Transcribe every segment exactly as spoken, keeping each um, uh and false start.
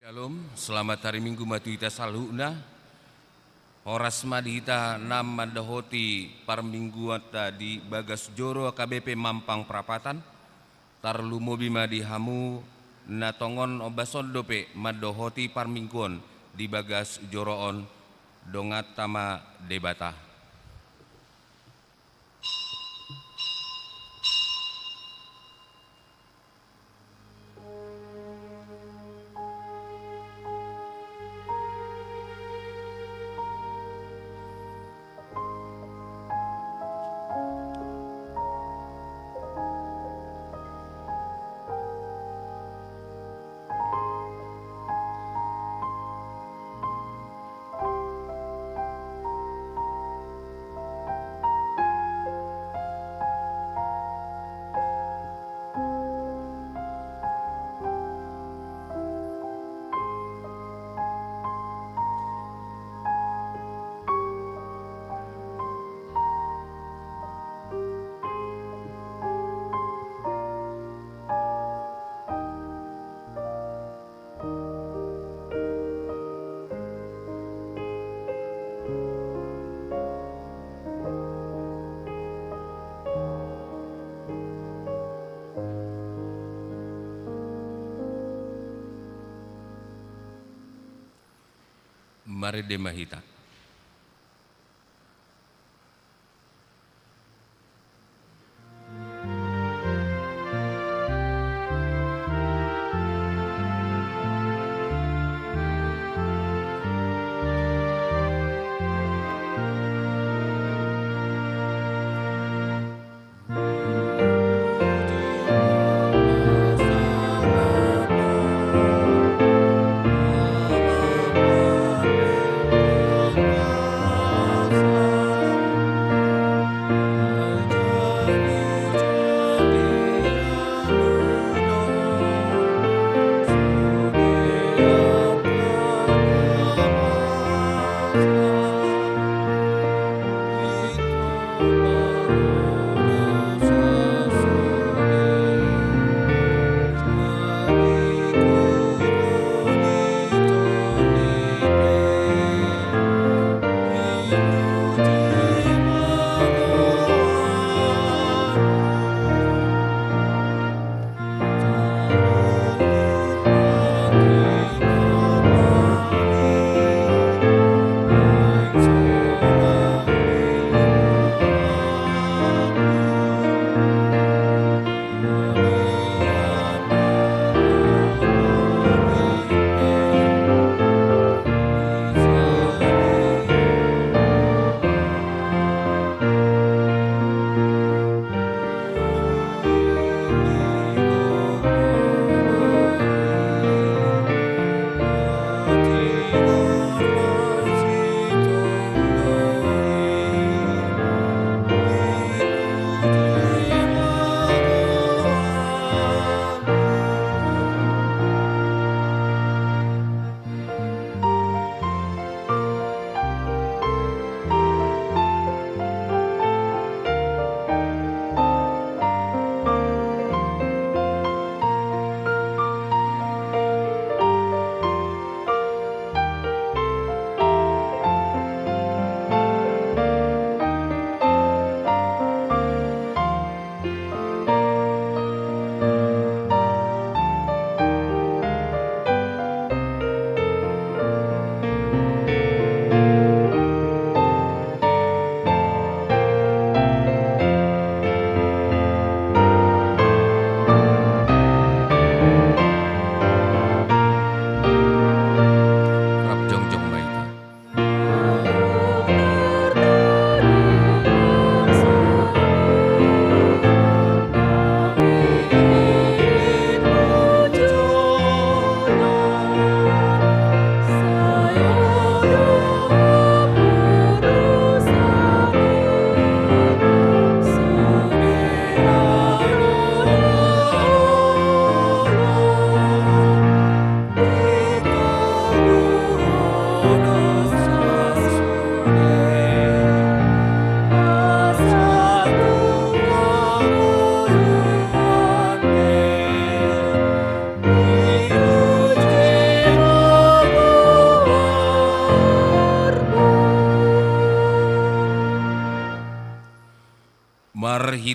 Shalom, selamat hari Minggu ma tu hita saluhutna. Horas ma di hita na mandohoti parmingguanta di bagas joro H K B P Mampang Prapatan. Tarlumobi ma di hamu na tongon ombas on dope mandohoti parmingguon di bagas joro on. Donganta ma Debata. Marende ma hita.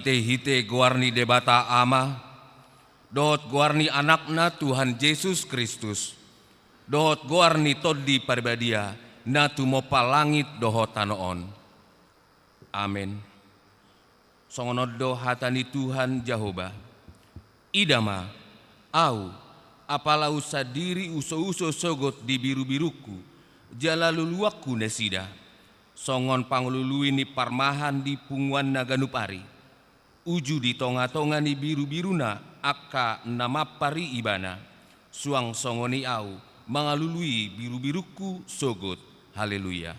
Marhitehite goar ni Debata Ama, dohot goar ni Anakna Tuhan Jesus Kristus, dohot goar ni Tondi Parbadia, na tumompa langit dohot tano on. Amen. Songon on do hata ni Tuhan Jahowa: Ida ma, Ahu, apala Ahu sandiri usouso sogot di birubirungku, jala luluanku nasida, songon pangalului ni parmahan di punguanna ganup ari, uju di tongatonga ni birubiruna angka na mampar i ibana, suang songon i Ahu mangalului birubirungku sogot. Haleluya.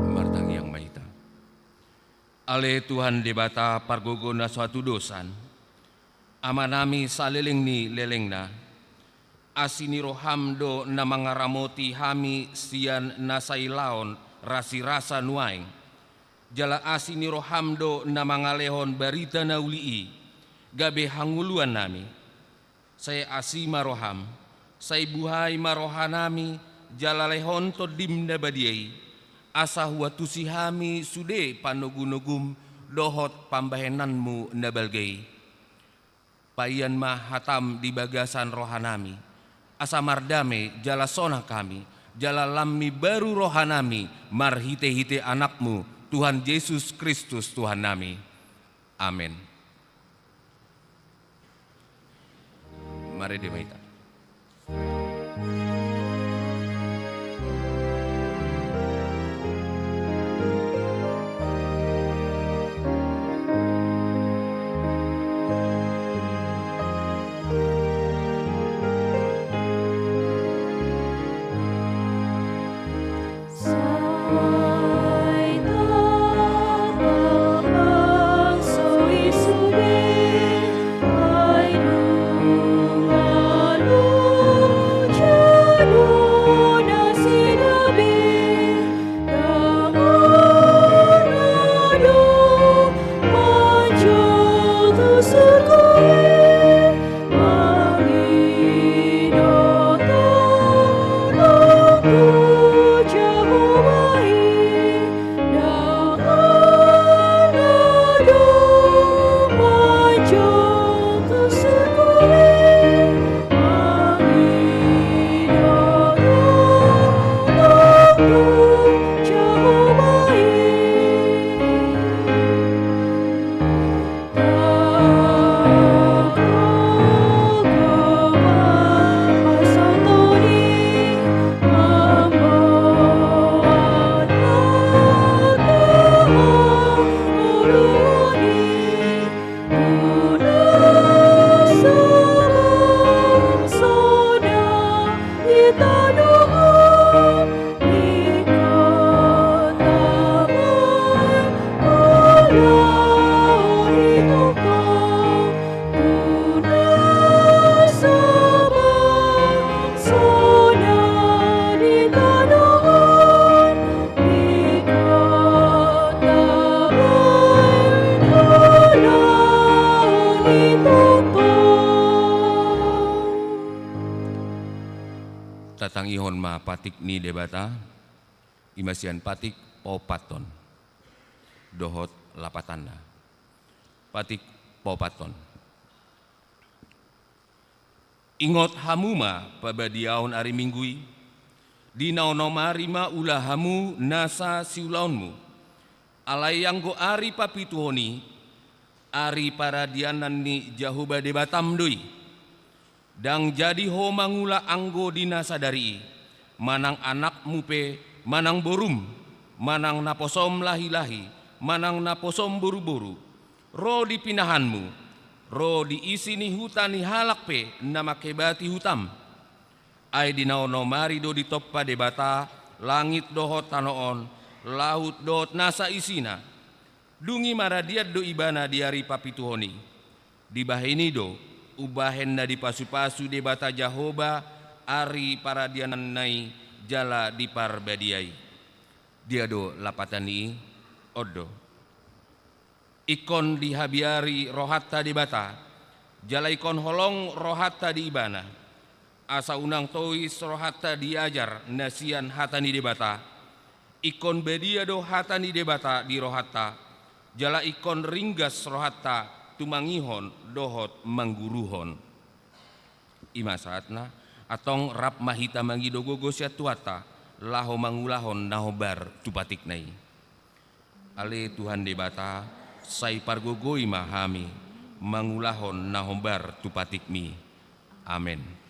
Martangiang ma hita. Ale Tuhan Debata pargogo na so hatudosan, Amanami saleleng ni lelengna, asi ni roham do na mangaramoti hami sian na sai laon rasirasa nuaeng, jala asi ni roham do na mangalehon barita na uli i gabe hangoluannami. Sai asi ma roham, sai buhai ma rohanami, jala lehon Tondim na badia i, asa huantusi hami sude panogunogum dohot pambahenanmu na balga i. Paian ma hatam di bagasan rohanami, asa mardame jala sonang hami, jala lam mibaru rohanami marhitehite Anakmu, Tuhan Jesus Kristus Tuhannami. Amen. Marende ma hita. Tatangihon ma patik ni Debata. I ma sian patik paopathon dohot lapatanna. Patik paopathon. Ingot hamu ma pabadiaon ari Minggu i, di na onom ari ma ula hamu nasa siulaonmu. Alai anggo ari papituhon i, ari paradianan ni Jahowa Debatam do i. Ndang jadi ho mangula anggo di na sadari i, manang anakmu pe, manang borum, manang naposom lahilahi, manang naposom boruboru, ro di pinahanmu, ro di isi ni huta ni halak pe na manghebati hutam. Ai di na onom ari do ditompa Debata langit dohot tano on, laut dohot nasa isina. Dung i maradian do ibana di ari papituhon i. Dibahen i do umbahen na dipasupasu Debata Jahowa ari paradiananna i jala diparbadiai. Dia do lapatan ni i? On do. Ingkon dihabiari rohanta Debata, jala ingkon holong rohanta di Ibana, asa unang tois rohanta di ajar na sian hata ni Debata. Ingkon badia do hata ni Debata di rohanta, jala ingkon ringgas rohanta tumangihon dohot mangguruhon. I ma sahatna, antong rap ma hita mangido gogo sian Tuhanta, laho mangulahon na hombar tu patikna i. Ale Tuhan Debata, sai pargogoi ma hami, mangulahon na hombar tu patikmi. Amen.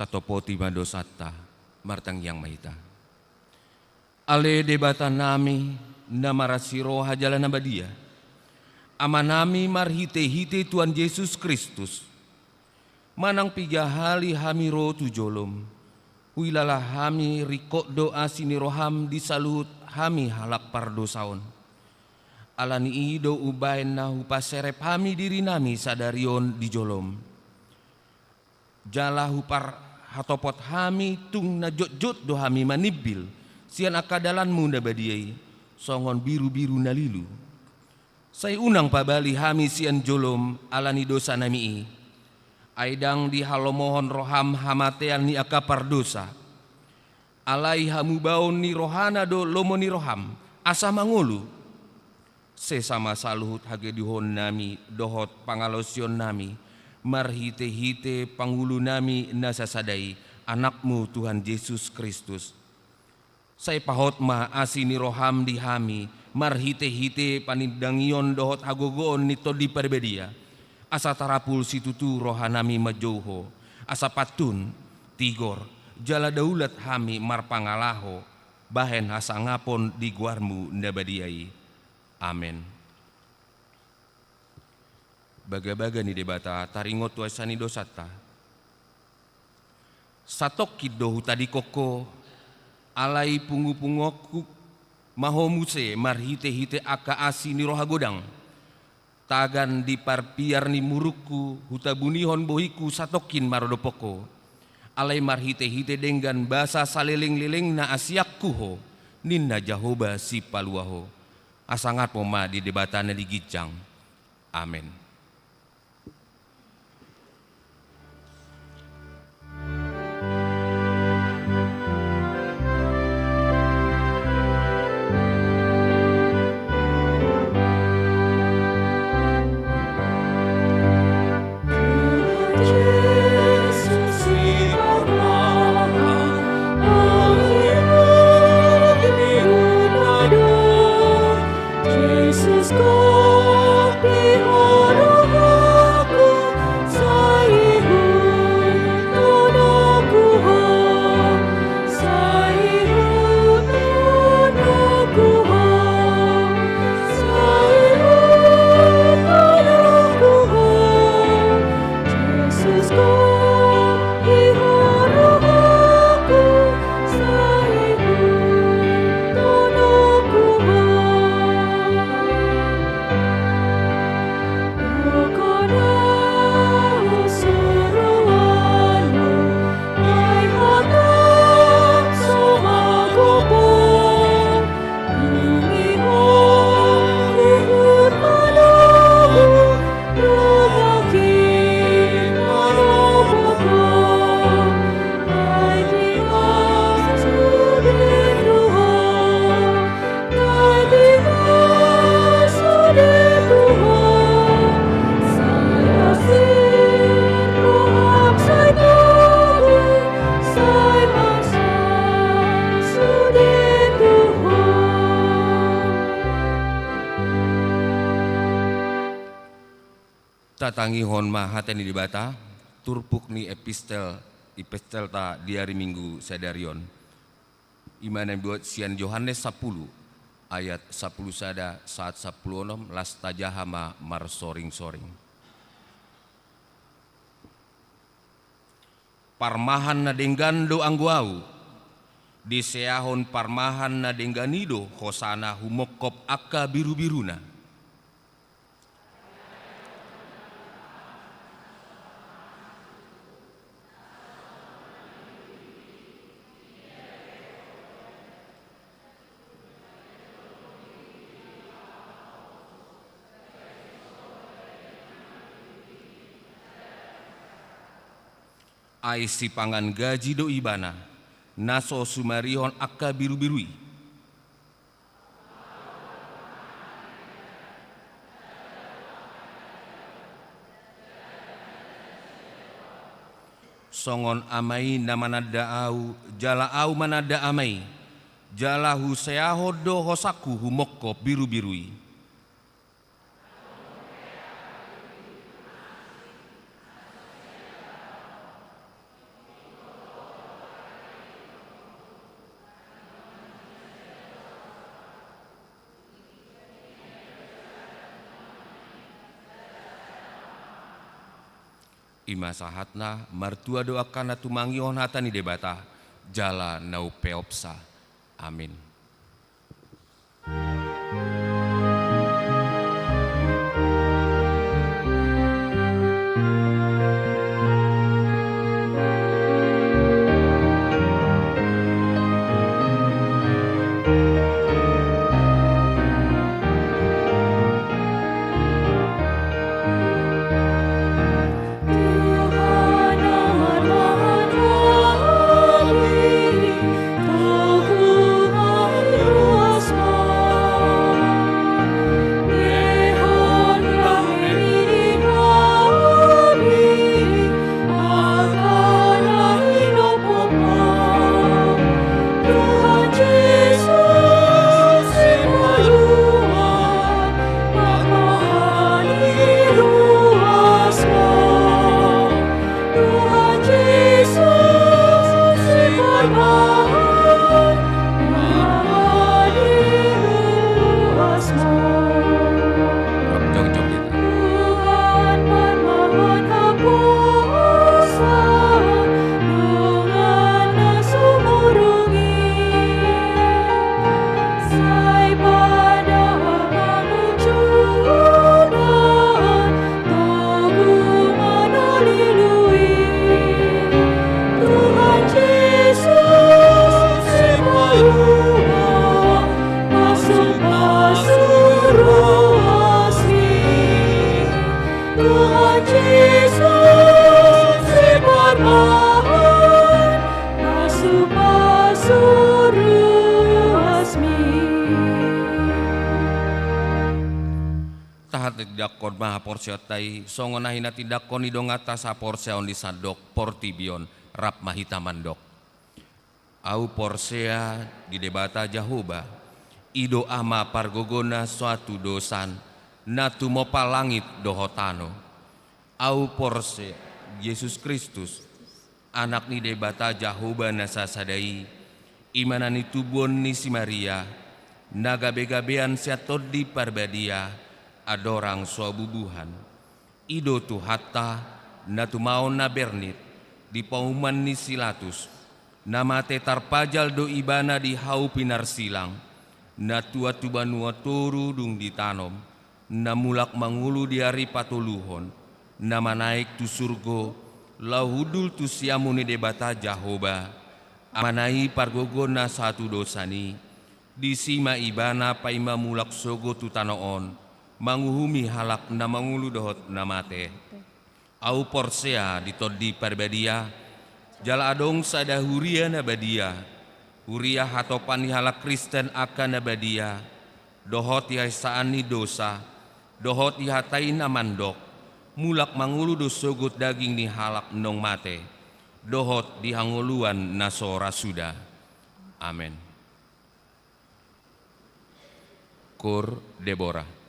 Tatopoti ma dosanta, martangiang ma hita. Ale Debatanami, na marasi roha jala na badia, Amanami marhitehite Tuhan Jesus Kristus, manang piga hali hami ro tu jolom, huilala hami ringkot do asi ni roham di saluhut hami halak pardosa on. Ala ni i do umbahen na hupaserep hami dirinami sadari on di jolom. Jala huparhatopot hami tung na jotjot do hami manimbil sian angka dalanmu na badia i, songon birubiru na lilu. Sai unang pabali hami sian jolom ala ni dosanami i. Ai ndang dihalomohon roham hamatean ni angka pardosa. Alai hamubaon ni rohana do lomo ni roham, asa mangolu. Sesa ma saluhut hagedehonnami dohot pangalaosionnami, marhitehite pangulunami na sasada i, Anakmu Tuhan Jesus Kristus. Sai pahot ma asi ni roham di hami, marhitehite panindangion dohot hagogoon ni Tondi Parbadia, asa tarapul situtu rohanami manjou Ho, asa pantun, tigor, jala daulat hami marpangalaho, bahen hasangapon di goarmu na badia i. Amen. Bagabaga ni Debata taringot tu asa ni dosanta. Satongkin do hutadingkon Ho, alai pungupunguonku ma Ho muse marhitehite angka asi ni roha godang. Tagan di parpiar ni murukku, hutabunihon bohingku satongkin maradophon Ho. Alai marhitehite denggan basa salelenglelengna asiangku Ho, ninna Jahowa Sipalua Ho. Asa sangap ma di Debata na di ginjang. Amen. Tatangihon ma hata ni Debata, turpuk ni epistel, epistelta di ari Minggu sadari on. I ma na dibuat sian Johannes sampulu, ayat sampulu sada sahat sampulu onom, las tajaha ma marsoringsoring. Parmahan na denggan do anggo Ahu, diseahon parmahan na denggan i do hosana humongkop angka birubiruna. Ai sipangan gaji do ibana, na so sumarihon angka birubiru i. Songon Ama i na mananda Ahu, jala Ahu mananda Ama i, jala huseahon do hosangku humongkop birubiru i. I ma sahatna, martua do angka na tumangihon hata ni Debata, jala na umpeopsa. Amin. Tindangkon ma haporseaonta i, songon na hinatindangkon ni donganta saporseaon di sandok portibi on. Rap ma hita mandok. Ahu porsea di Debata Jahowa, i do Ama pargogona so hatudosan, na tumompa langit dohot tano. Ahu porsea Jesus Kristus, Anak ni Debata Jahowa na sasada i, i ma na nitubuhon ni si Maria, na gabegabean sian Tondi Parbadia, andorang so habubuhan. I do Tuhanta, na tumaon na bernit, di pahuman ni si Latus, na mate tarpajal do Ibana di hau pinarsilang, na tuat tu banua toru dung ditanom, na mulak mangolu di ari patoluhon, na manaek tu surgo, laho hundul tu siamun ni Debata Jahowa, Amana i pargogona so hatudosan i, disi ma Ibana paima mulak sogot tu tano on, manguhumi halak na mangolu dohot na mate. Ahu porsea di Tondi Parbadia, jala adong sada huria na badia, huria hatopan ni halak Kristen angka na badia, dohot di haesaan ni dosa, dohot di hata i na mandok, mulak mangolu do sogot daging ni halak naung mate, dohot di hangoluan na so ra suda. Amen. Koor Debora.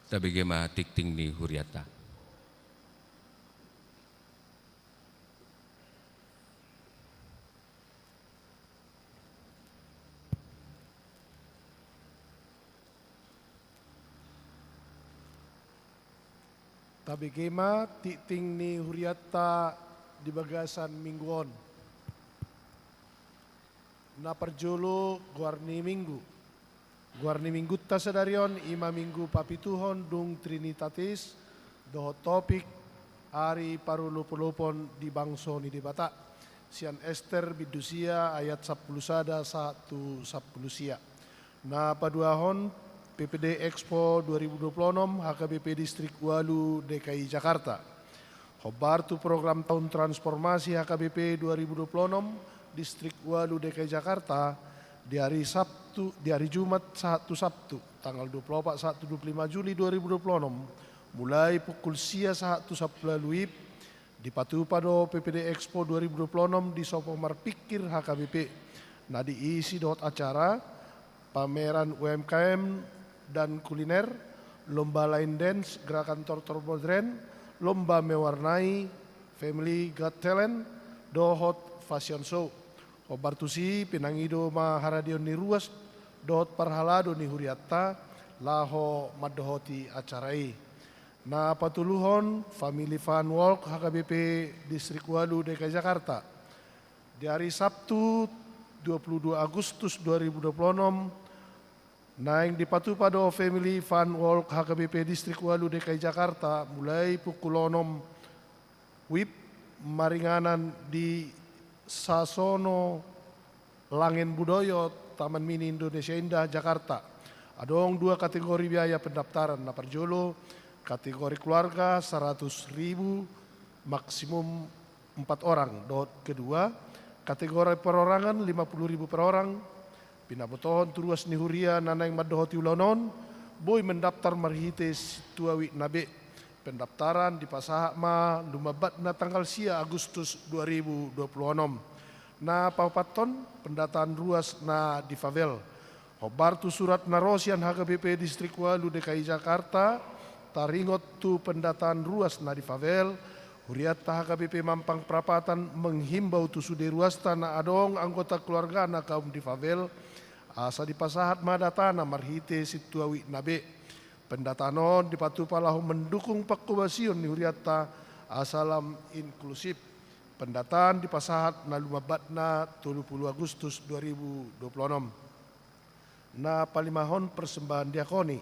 Tabege ma tingting ni hurianta. Tabege ma tingting ni hurianta di bagasan minggu on. Na parjolo, goar ni minggu. Goar ni minggunta sadari on i ma minggu papituhon dung Trinitatis, dohot topik ari parolopolopon di bangso ni Debata, sian Ester bindu sia ayat sampulu sada sahat tu sampulu sia. Na paduahon, P P D Expo dua ribu dua puluh enam H K B P Distrik Ualu D K I Jakarta. Hombar tu program Tahun Transformasi H K B P dua ribu dua puluh enam Distrik Ualu D K I Jakarta, di ari Sabtu, di ari Jumat sahat tu Sabtu, tanggal dua puluh opat sahat tu dua puluh lima Juli dua ribu dua puluh enam, mulai pukul sia sahat tu sampulu ualu WIB, dipatupa do P P D Expo dua ribu dua puluh enam di Sopo Marpikir H K B P, na diisi dohot acara, pameran U M K M dan kuliner, lomba line dance, gerakan tortor modern, lomba mewarnai, Family Got Talent, dohot fashion show. Hombar tusi, pinangido ma haradeon ni ruas dohot parhalado ni hurianta laho mandohoti acara i. Na patoluhon, Family Fun Walk H K B P Distrik Ualu D K I Jakarta. Di ari Sabtu, dua puluh dua Agustus dua ribu dua puluh enam, naeng dipatupa do Family Fun Walk H K B P Distrik Ualu D K I Jakarta, mulai pukul onom WIB, maringanan di Sasono Langen Budoyo, Taman Mini Indonesia Indah, Jakarta. Adong dua kategori biaya pendaftaran. Na parjolo, kategori keluarga, seratus ribu, maksimum empat orang. Dohot kedua, kategori perorangan, lima puluh ribu per orang. Pinabotohon tu ruas ni huria na naeng mandohoti ulaon on, boi mendaftar marhite sintua WIB na be. Pendaftaran dipasahat ma lumambatna tanggal sia Agustus dua ribu dua puluh enam. Na paopathon, pendataan ruas na di Fawel. Hombar tu surat na ro sian H K B P Distrik Ualu D K I Jakarta, taringot tu pendataan ruas na di Fawel, hurianta H K B P Mampang Prapatan menghimbau tu sude ruasta na adong anggota keluargana kaum di Fawel, asa dipasahat ma datana marhite sintua WIB na be. Pendataan on dipatupa laho mendukung pangkobasion ni hurianta asa lam inklusif. Pendataan dipasahat na lumambatna tolu pulu Agustus dua ribu dua pulu onom. Na palimahon, persembahan diakoni.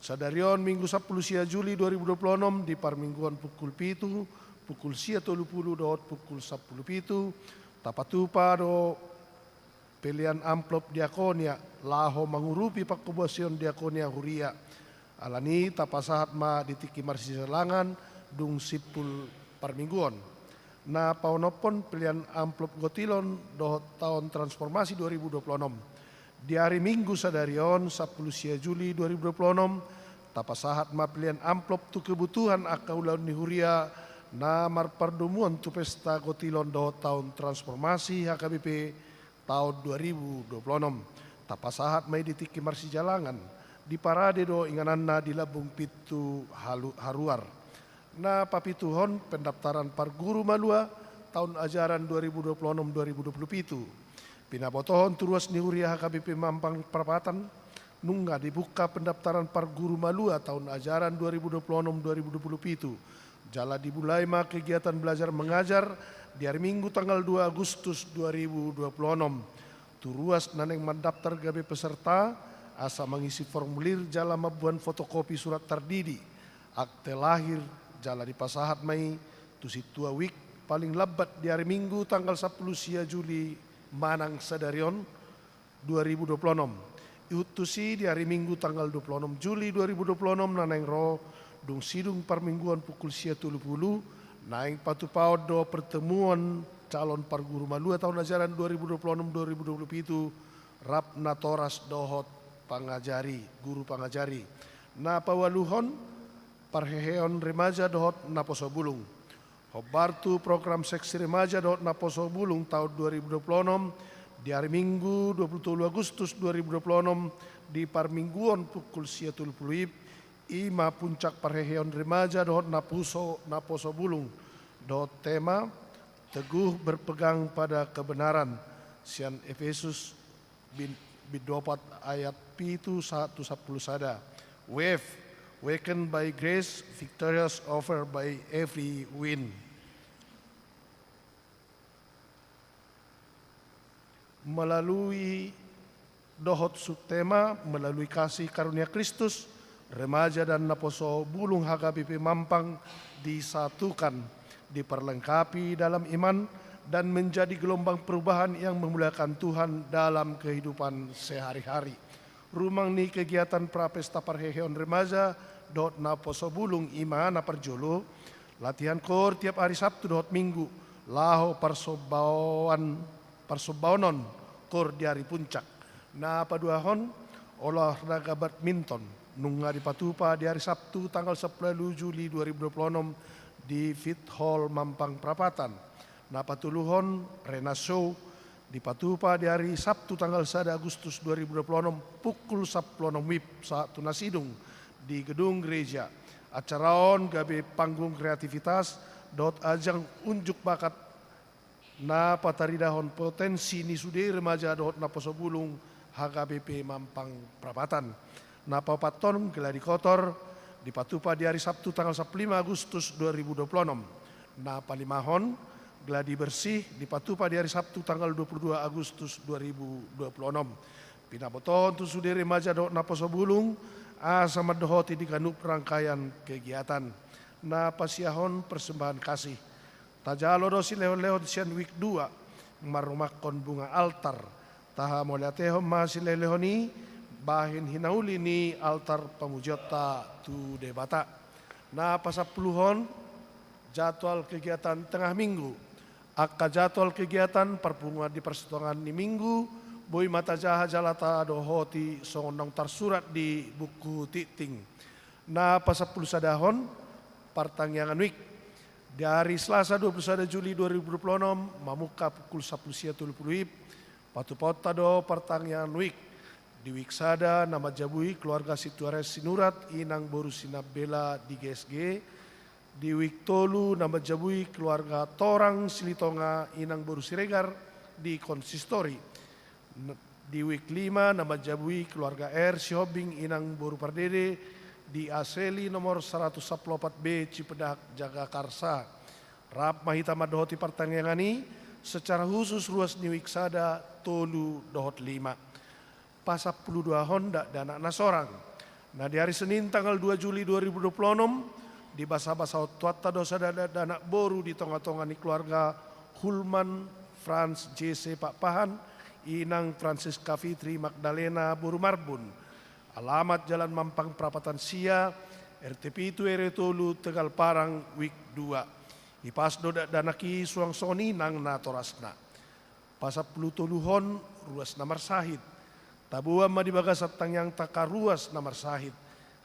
Sadari on Minggu sampulu sia Juli dua ribu dua pulu onom, di parmingguon pukul pitu, pukul sia tolu pulu dohot pukul sampulu pitu, tapatupa do pelean amplop diakonia laho mangurupi pangkobasion diakonia huria. Alani tapasahat ma di tingki marsijalangan dung simpul parmingguon. Na paonomhon, pelean amplop gotilon dohot Tahun Transformasi dua ribu dua puluh onom. Di ari Minggu sadari on, sampulu sia Juli dua ribu dua puluh onom, tapasahat ma pelean amplop tu kebutuhan angka ulaon ni huria na marpardomuan tu pesta gotilon dohot Tahun Transformasi H K B P taon dua ribu dua puluh onom. Tapasahat ma i di tingki marsijalangan, diparade do ingananna di lambung pintu halu-, haruar. Na papituhon, pendaftaran parguru malua taon ajaran dua ribu dua puluh onom dua ribu dua puluh pitu. Pinabotohon tu ruas ni huria H K B P Mampang Prapatan, nunga dibuka pendaftaran parguru malua taon ajaran dua ribu dua puluh onom dua ribu dua puluh pitu. Jala dimulai ma kegiatan belajar mengajar di ari Minggu tanggal dua Agustus dua ribu dua puluh onom. Tu ruas na naeng mandaftar gabe peserta, asa mangisi formulir jala mamboan fotokopi surat tardidi, akte lahir, jala dipasahat ma i tu sintua WIB paling lambat di ari Minggu tanggal sampulu sia Juli manang sadari on, dua ribu dua puluh onom. Ihut tusi, di ari Minggu tanggal dua puluh onom Juli dua ribu dua puluh onom na naeng ro, dung sidung parmingguon pukul sia tolu pulu, naeng patupaon do pertemuan calon parguru malua taon ajaran dua ribu dua puluh onom dua ribu dua puluh pitu rap natoras dohot pangajari, guru pangajari. Na paualuhon, parheheon remaja dohot naposo bulung. Hombar tu program seksi remaja dohot naposo bulung taon dua ribu dua puluh onom, di ari Minggu dua puluh tolu Agustus dua ribu dua puluh onom, di parmingguon pukul sia tolu pulu WIB, I ma puncak parheheon remaja dohot naposo, naposo bulung, dohot tema teguh berpegang pada kebenaran, sian Efesus bin-, bindu opat ayat pitu sahat tu sampulu sada. Wave, wakened by grace, victorious over by every wind. Melalui dohot subtema, melalui kasih karunia Kristus, remaja dan naposo bulung H K B P Mampang disatukan, diperlengkapi dalam iman, dan menjadi gelombang perubahan yang memuliakan Tuhan dalam kehidupan sehari-hari. Rumang ni kegiatan prapesta parheheon remaja dohot naposo bulung i ma na parjolo, latihan koor tiap ari Sabtu dohot Minggu, laho parsombaon, parsombaonon koor di ari puncak. Na paduahon, olahraga badminton, nunga dipatupa di ari Sabtu tanggal sampulu ualu Juli dua ribu dua puluh onom di Fit Hall Mampang Prapatan. Na patoluhon, Rena Show, dipatupa di ari Sabtu tanggal sada Agustus dua ribu dua puluh onom pukul sampulu onom wib sahat tu na sidung di gedung gereja. Acara on gabe panggung kreativitas dohot ajang unjuk bakat na pataridahon potensi ni sude remaja dohot naposo bulung H K B P Mampang Prapatan. Na paopathon, gladi kotor dipatupa di ari Sabtu tanggal sampulu lima Agustus dua ribu dua puluh onom. Na palimahon, gladi bersih dipatupa di ari Sabtu tanggal dua puluh dua Agustus dua ribu dua puluh onom. Pinabotohon tu sude remaja dohot naposo bulung asa mandohoti di ganup rangkaian kegiatan. Na pasiahon, persembahan kasih. Tajalo do silehon-lehon sian wik dua, marrumangkon bunga altar. Tahamauliatehon ma silehon-lehon i bahen hinauli ni altar pamujionta tu Debata. Na pasampuluhon, jadwal kegiatan tengah minggu. Angka jadwal kegiatan parpunguan di parsitongaan ni minggu boi ma tajaha jala tadohoti songon naung tarsurat di buku tingting. Na pasampulusadahon, partangiangan wik. Di ari Selasa dua puluh sada Juli dua ribu dua puluh onom, mamungka pukul sampulu sia tolu pulu wib, patupaonta do partangiangan wik. Di wik sada na manjabui keluarga Situares Sinurat inang boru Sinambela di G S G. Di wik tolu na manjabui keluarga Torang Silitonga inang boru Siregar di konsistori. N-, di wik lima na manjabui keluarga R Sihombing inang boru Pardede di Aseli nomor saratus sampulu opat B Cipedak Jagakarsa. Rap ma hita mandohoti partangiangan i secara khusus ruas ni wik sada, tolu dohot lima. Pasampuluduahon, dakdanak na sorang. Na di ari Senin tanggal dua Juli dua ribu dua puluh onom, dibasabasahon Tuhanta do sada dakdanak boru di tongatonga ni keluarga Hulman Franz J C Pakpahan, inang Francisca Fitri Magdalena boru Marbun. Alamat Jalan Mampang Prapatan sia, R T pitu R W tolu Tegal Parang, wik dua. Ipas do dakdanak i suang songon i nang natorasna. Pasampulutoluhon, ruas na marsahit. Taboan ma di bagasan tangiangta angka ruas na marsahit.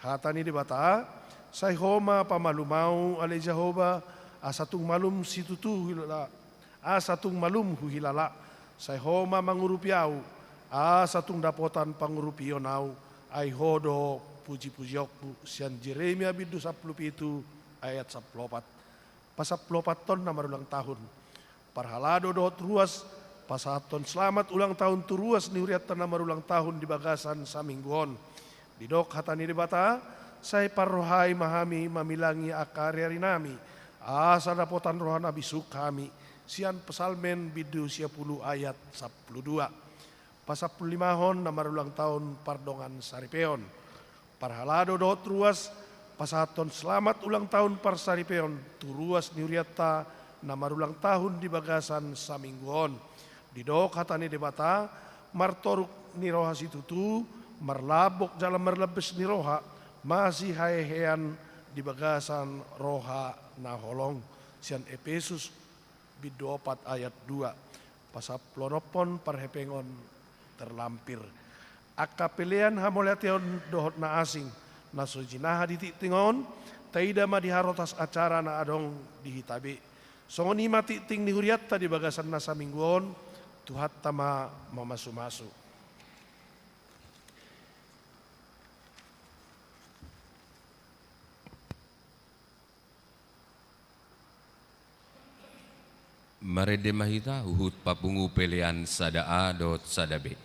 Hata ni Debata: Sai Ho ma pamalum ahu, ale Jahowa, asa tung malum situtu huhilala, asa tung malum huhilala. Sai Ho ma mangurupi ahu, asa tung dapotan pangurupion ahu. Ai Ho do pujipujionku. Sian Jeremia bindu sampulu pitu ayat sampulu opat. Pasampuluopathon na marulang tahun. Parhalado dohot ruas, pasahathon selamat ulang tahun tu ruas ni hurianta na marulang tahun di bagasan saminggu on. Didok hata ni Debata: Sai parrohai ma hami mamilangi angka ariarinami, asa dapotan roha na bisuk hami. Sian Psalmen bindu sia pulu ayat sampulu dua. Pasampululimahon na marulang tahun pardongan saripeon. Parhalado dohot ruas, pasahathon selamat ulang tahun parsaripeon tu ruas ni hurianta na marulang tahun di bagasan saminggu on. Didok hata ni Debata: Martoruk ni roha situtu, marlambok jala marlambes ni roha, masihahean di bagasan roha na holong. Sian Epesus bindu opat ayat dua. Pasampuluonomhon, parhepengon terlampir. Angka pelean hamauliateon dohot na asing na so jinaha di tingting on, taida ma di harotas acara na adong di hita be. Songon i ma tingting ni hurianta di bagasan na saminggu on. Tuhanta ma mamasumasu. Marende ma hita huhut papungu pelean sada A dohot sada B.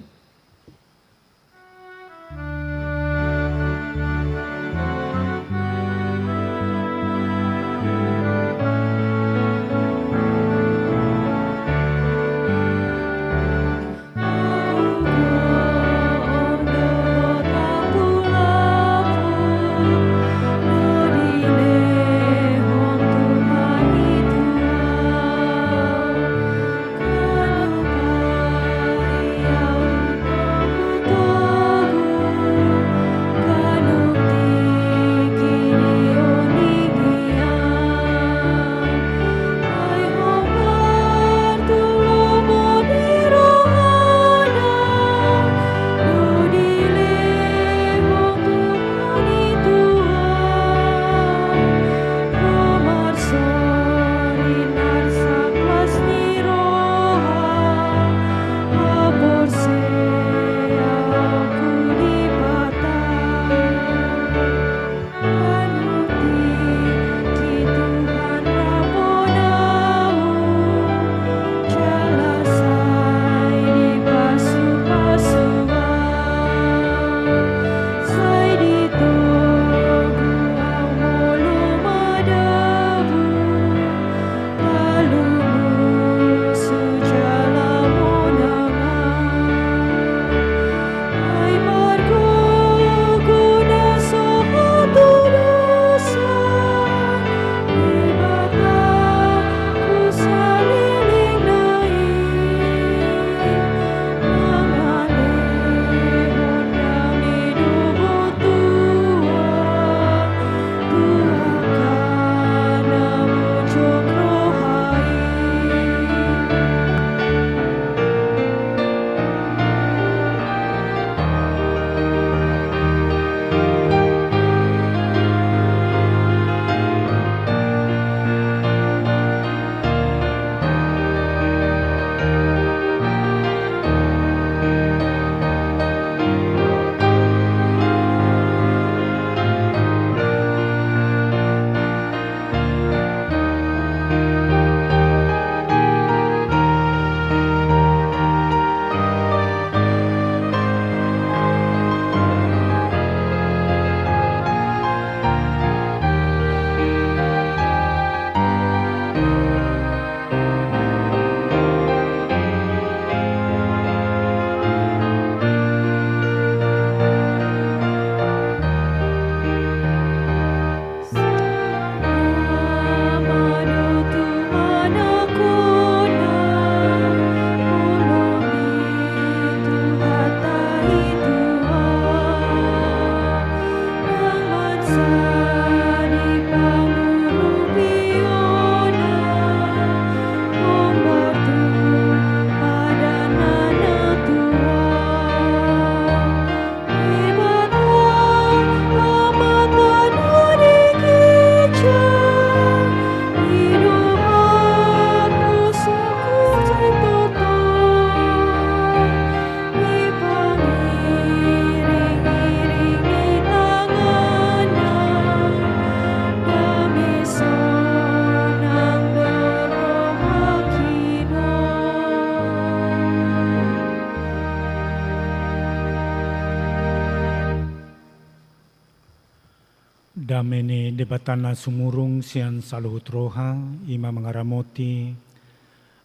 Dame ni Debata na sumurung sian saluhut roha, i ma mangaramoti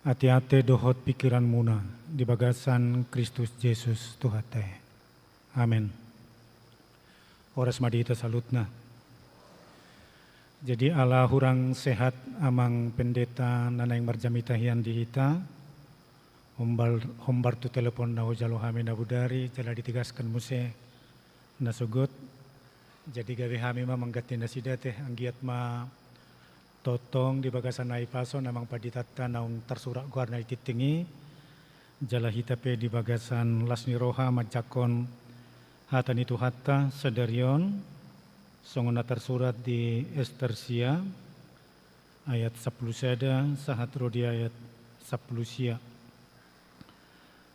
ateate dohot pingkiranmuna di bagasan Kristus Jesus Tuhanta i. Amen. Horas ma di hita saluhutna. Jadi ala hurang sehat amang pendeta na naeng marjamita hian di hita, hombar, hombar tu telepon na hujalo hami na bodari, jala ditegaskan muse na sogot. Jadi gabe hami ma mangganti nasida te, anggiat ma tongtong di bagasan ai paso na amang panditanta naung tarsurat goarna di tingting i, jala hita pe di bagasan las ni roha manjangkon hata ni Tuhanta sadari on, songon na tarsurat di Ester sia, ayat sampulu sada sahat ro di ayat sampulu sia.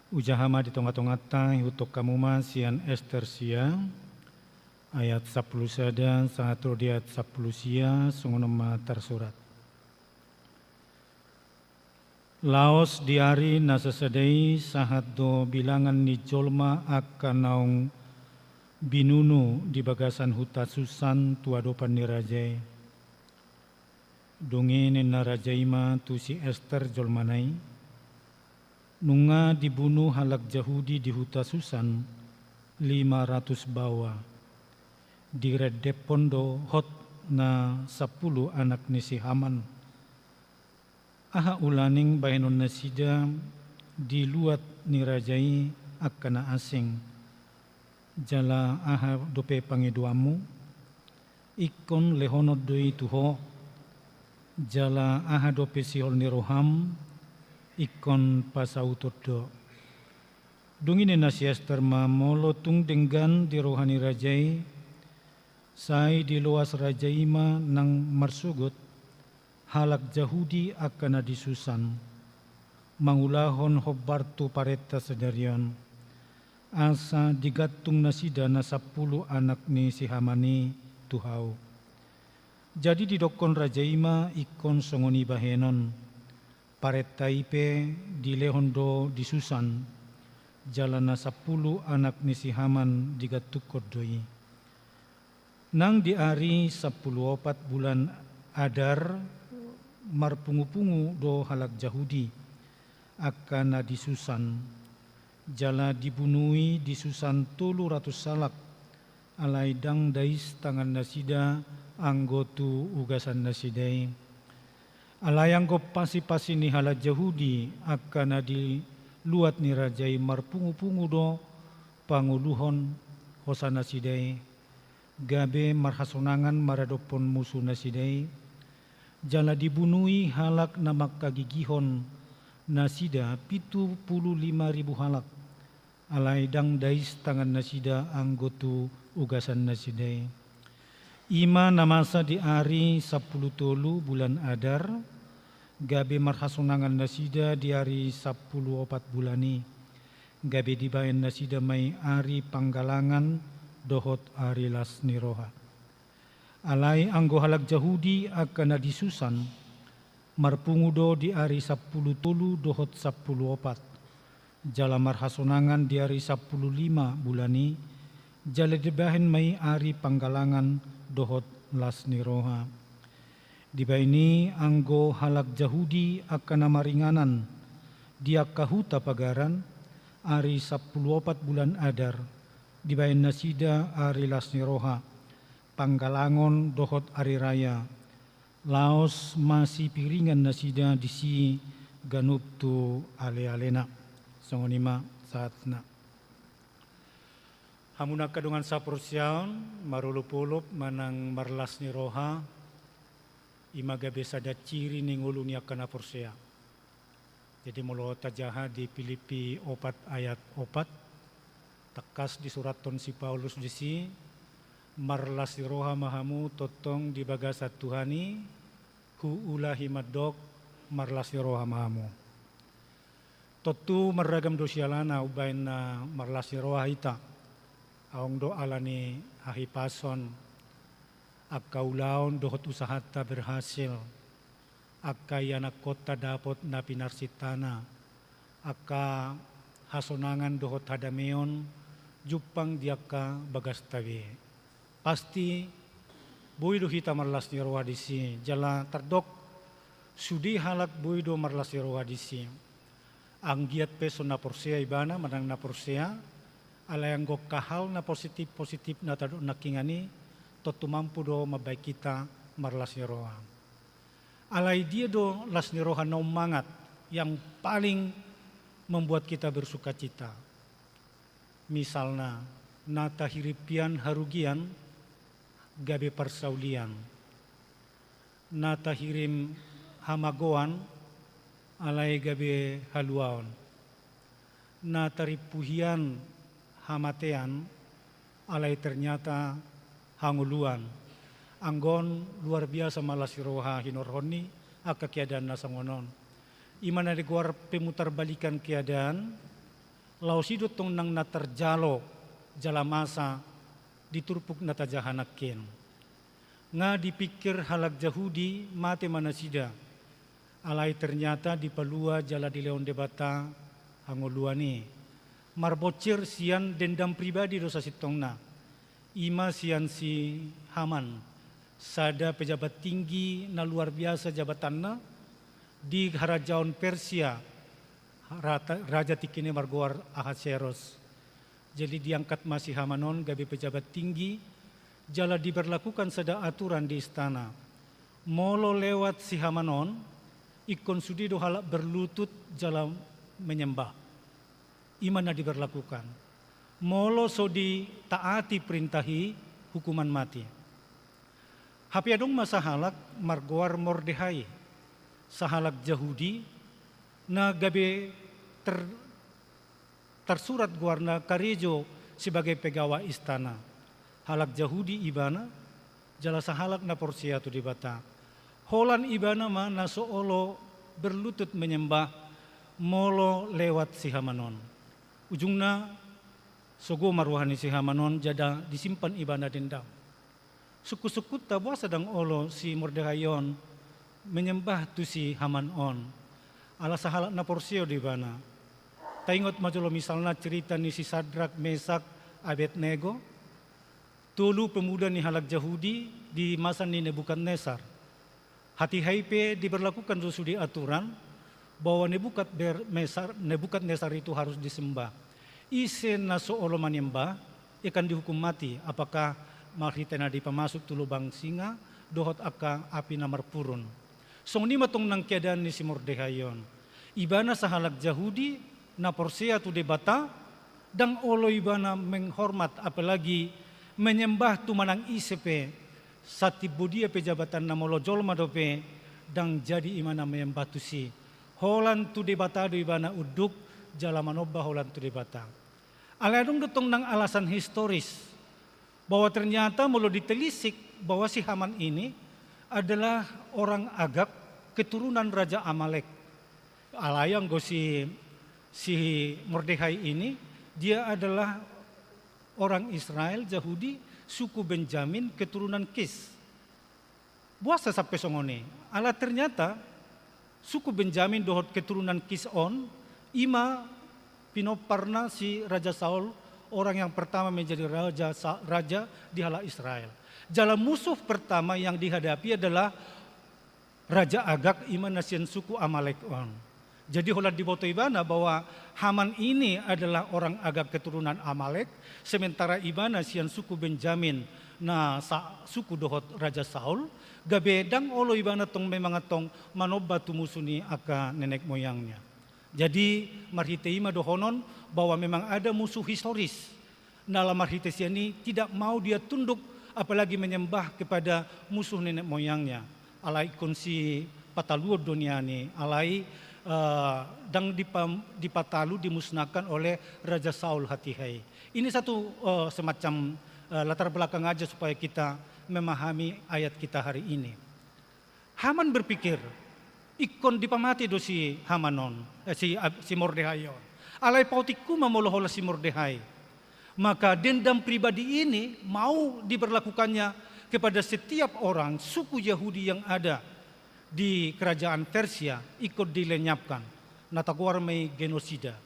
Hujaha ma di tongatonganta, ihuthon hamu ma sian Ester sia, ayat sampulu sada sahat ro di ayat sampulu sia, songon on ma tarsurat. Laos di ari na sasada i sahat do bilangan ni jolma angka naung binunu di bagasan huta Susan tu adopan ni raja i. Dung i ninna raja i ma tu si Ester jolmana i, nunga dibunu halak Jahudi di huta Susan lima ratus baoa. Direndephon do hot na sampulu anak ni si Haman. Aha ulaning bahenon nasida di luat ni raja i angka na asing? Jala aha dope pangidoanmu? Ingkon lehonon do i tu ho. Jala aha dope sihol ni roham, ingkon pasauton do. Dung i ninna si Ester ma, molo tung denggan di roha ni raja i, sai diloas raja i ma nang marsogot halak Jahudi angka na di Susan, mangulahon hombar tu parenta sadari on, asa digantung nasida na sampulu anak ni si Haman i tu hau. Jadi didokkon raja i ma ingkon songon i bahenon. Parenta i pe dilehon do di Susan, jala na sampulu anak ni si Haman digantungkon do i. Nang di ari sampulu opat bulan Adar, marpungupungu do halak Jahudi, angka na di Susan, jala dibunui di Susan tolu ratus halak, alai ndang dais tangan nasida anggo tu ugasan nasida i. Alai anggo pasipasi ni halak Jahudi angka na di luat ni raja i marpungupungu do pangoluhon hosa nasida i, gabe marhasonangan maradophon musu nasida i, jala dibunui halak na manghagigihon nasida pitu pulu lima ribu halak, alai ndang dais tangan nasida anggo tu ugasan nasida i. I ma na masa di ari sampulu tolu bulan Adar, gabe marhasonangan nasida di ari sampulu opat bulan i, gabe dibahen nasida ma i ari panggalangan dohot ari las ni roha. Alai anggo halak Jahudi angka na di Susan, marpungu do di ari sampulu tolu dohot sampulu opat, jala marhasonangan di ari sampulu lima bulan i, jala dibahen ma i ari panggalangan dohot las ni roha. Dibahen i anggo halak Jahudi angka na maringanan di angka huta pagaran, ari sampulu opat bulan Adar, dibahen nasida ari las ni roha, panggalangon dohot ari raya, laos masipiringan nasida disi ganup tu alealena. Songon i ma sahatna. Hamu angka dongan saporseaon, marolopolop manang marlas ni roha, i ma gabe sada ciri ni ngolu ni angka na porsea. Jadi molo tajaha di Pilippi opat ayat opat, tangkas disurathon si Paulus disi, marlas ni roha ma hamu tongtong di bagasan Tuhan i, huulahi mandok, marlas ni roha ma hamu. Tontu marragam do sialana umbahen na marlas ni roha hita. Adong do ala ni hahipason, angka ulaon dohot usahanta berhasil, angka ianakhonta dapot na pinarsintana, angka hasonangan dohot hadameon jumpang di angka bagasta be. Pasti boi do hita marlas ni roha disi, jala tardok sude halak boi do marlas ni roha disi. Anggiat pe so na porsea ibana manang na porsea, alai anggo angka hal na positif-positif na tadok nangkiningan i, tontu mampu do mambahen hita marlas ni roha. Alai dia do las ni roha na ummangat yang paling membuat kita bersukacita? Misalna, na tahirim hian harugian, gabe parsaulian. Na tahirim hamagoan, alai gabe haluaon. Na tarimpu hian hamatean, alai ternyata hangoluan. Anggo on luar biasa ma las ni roha hinorhon ni angka keadaan na songon on. I ma na digoar pemutarbalikan keadaan, laos i do tong nang na tarjalo jala masa di turpuk na tajaha nangkin. Nga dipikir halak Jahudi mate ma nasida, Alai ternyata dipalua jala dilehon Debata hangoluan i. Marbonsir sian dendam pribadi do sasintongna. I ma sian si Haman, sada pejabat tinggi na luar biasa jabatanna di harajaon Persia, rata-, raja tingkina margoar Ahasveros. Jadi diangkat ma si Haman on gabe pejabat tinggi, jala diberlakukan sada aturan di istana. Molo lewat si Haman on, ingkon sude do halak berlutut jala menyembah. I ma na diberlakukan. Molo so ditaati perintah i, hukuman mati. Hape adong ma sahalak margoar Mordehai, sahalak Jahudi, na gabe ter-, tarsurat goarna karejo sebagai pegawai istana. Halak Jahudi ibana, jala sahalak na porsea tu Debata. Holan ibana ma na so olo berlutut menyembah molo lewat si Haman on. Ujungna, sogo ma roha ni si Haman on, jala disimpan ibana dendam. Sungkun-sungkunta, boasa ndang olo si Mordehai on menyembah tu si Haman on? Ala sahalak na porsea do ibana. Taingot ma jolo misalna cerita ni si Sadrak, Mesak, Abednego, tolu pemuda ni halak Jahudi di masa ni Nebukadnesar. Hatiha i pe diberlakukan do sude aturan bahwa Nebukadber-, Mesar-, Nebukadnesar itu harus disembah. Ise na so olo menyembah, akan dihukum mati, apakah marhite na dipamasuk tu lubang singa, dohot angka api na marpurun. Songon i ma tong nang keadaan ni si Mordehai on. Ibana sahalak Jahudi, na porsea tu Debata, ndang olo ibana menghormat, apalagi menyembah tu manang ise pe, satimbo dia pe jabatanna, molo jolma dope, ndang jadi ibana menyembah tusi. Holan tu Debata do ibana unduk, jala manomba holan tu Debata. Alai adong do tong nang alasan historis, bahwa ternyata molo ditelisik bahwa si Haman ini adalah orang Agag, keturunan Raja Amalek. Alai anggo si, si Mordehai ini, dia adalah orang Israel, Jahudi, suku Benjamin, keturunan Kis. Boasa sampe songon i? Ala ternyata suku Benjamin dohot keturunan Kis on, i ma pinomparna si Raja Saul, orang yang pertama menjadi raja, sa-, raja di halak Israel. Jala musuh pertama yang dihadapi adalah Raja Agag, i ma na sian suku Amalek on. Jadi holan diboto ibana bahwa Haman ini adalah orang Agag keturunan Amalek, sementara ibana sian suku Benjamin, na sa-, suku dohot Raja Saul, gabe ndang olo ibana tong memang antong manomba tu musuh ni angka nenek moyangnya. Jadi marhite i ma dohonon bahwa memang ada musuh historis. Na ala marhite sian i tidak mau dia tunduk, apalagi menyembah kepada musuh nenek moyangnya. Alai ingkon sipataluon do nian i, alai, eh, ndang dipa-, dipatalu, dimusnahkan oleh Raja Saul hatiha i. Ini satu, eh, semacam, eh, latar belakang aja supaya kita memahami ayat kita hari ini. Haman berpikir, ingkon dipamate do si Haman on, eh, si, Ab-, si Mordehai on. Alai paotikhu ma molo holan si Mordehai. Maka dendam pribadi ini mau diberlakukannya kepada setiap orang suku Yahudi yang ada di kerajaan Persia, ingkon dilenyapkan. Na tagoar ma i genosida.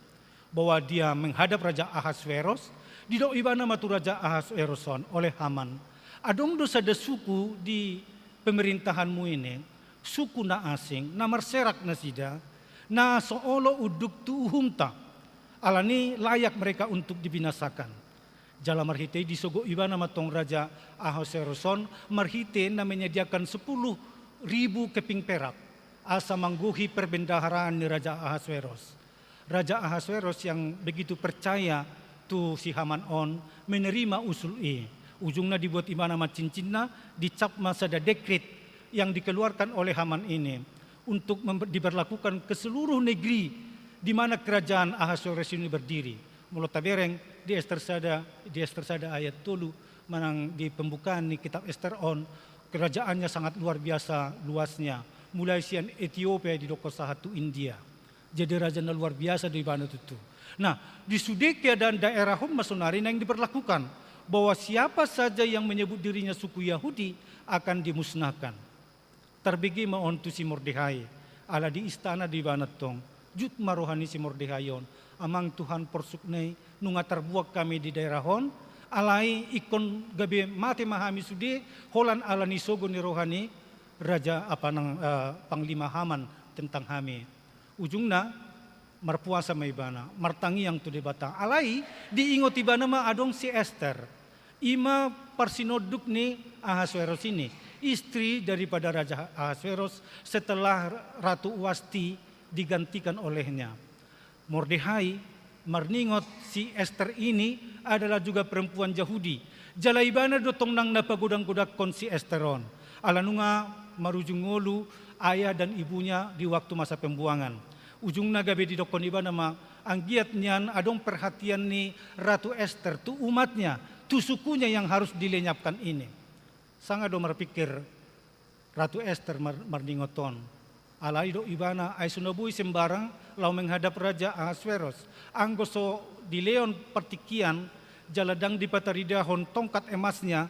Bahwa dia menghadap Raja Ahasveros, didok ibana ma tu Raja Ahasveros on oleh Haman, "Adong do sada suku di pemerintahanmu ini, suku na asing, na marserak nasida, na so olo unduk tu uhumta. Alani layak mereka untuk dibinasakan." Jala marhite i disogo ibana ma tong Raja Ahasveros on marhite na menyediakan sepuluh ribu keping perak, asa manggohi perbendaharaan ni Raja Ahasveros. Raja Ahasveros yang begitu percaya tu si Haman on menerima usul i. Ujungna dibuat ibana ma cincinna, dicap ma sada dekrit yang dikeluarkan oleh Haman ini untuk mem-, diberlakukan ke seluruh negeri di mana kerajaan Ahasveros ini berdiri. Molo tabereng di Ester sada, di Ester sada ayat tolu, manang di pembukaan ni kitab Ester on, kerajaannya sangat luar biasa luasnya. Mulai sian Etiopia didokkon sahat tu India. Jadi raja na luar biasa do ibana tutu. Nah, di sude keadaan daerah on ma sonari naeng diberlakukan bahwa siapa saja yang menyebut dirinya suku Yahudi akan dimusnahkan. Tarbege ma on tu si Mordehai, Ala di istana do ibana tong. Jut ma roha ni si Mordehai on. Amang Tuhan porsuk na i, nunga tarbuat hami di daerah on, alai ingkon gabe mate ma hami sude, holan ala ni sogo ni roha ni raja apa nang, eh, panglima Haman tentang hami. Ujungna, marpuasa ma ibana, martangiang tu Debata. Alai diingot ibana ma adong si Ester. I ma parsinonduk ni Ahasveros ini, istri daripada Raja Ahasveros setelah Ratu Wasti digantikan olehnya. Mordehai marningot si Ester ini adalah juga perempuan Jahudi. Jala ibana do tong nang na pagodang-godangkon si Ester on. Ala nunga marujung ngolu ayah dan ibunya di waktu masa pembuangan. Ujungna gabe didokkon ibana ma, anggiat nian adong perhatian ni Ratu Ester tu umatnya, tu sukunya yang harus dilenyapkan ini. Sanga do marpikir Ratu Ester mar-, marningot on. Alai didok ibana, ai so na boi sembarang laho menghadap Raja Ahasveros. Anggo so dilehon partingkian, jala ndang dipataridahon tongkat emasnya,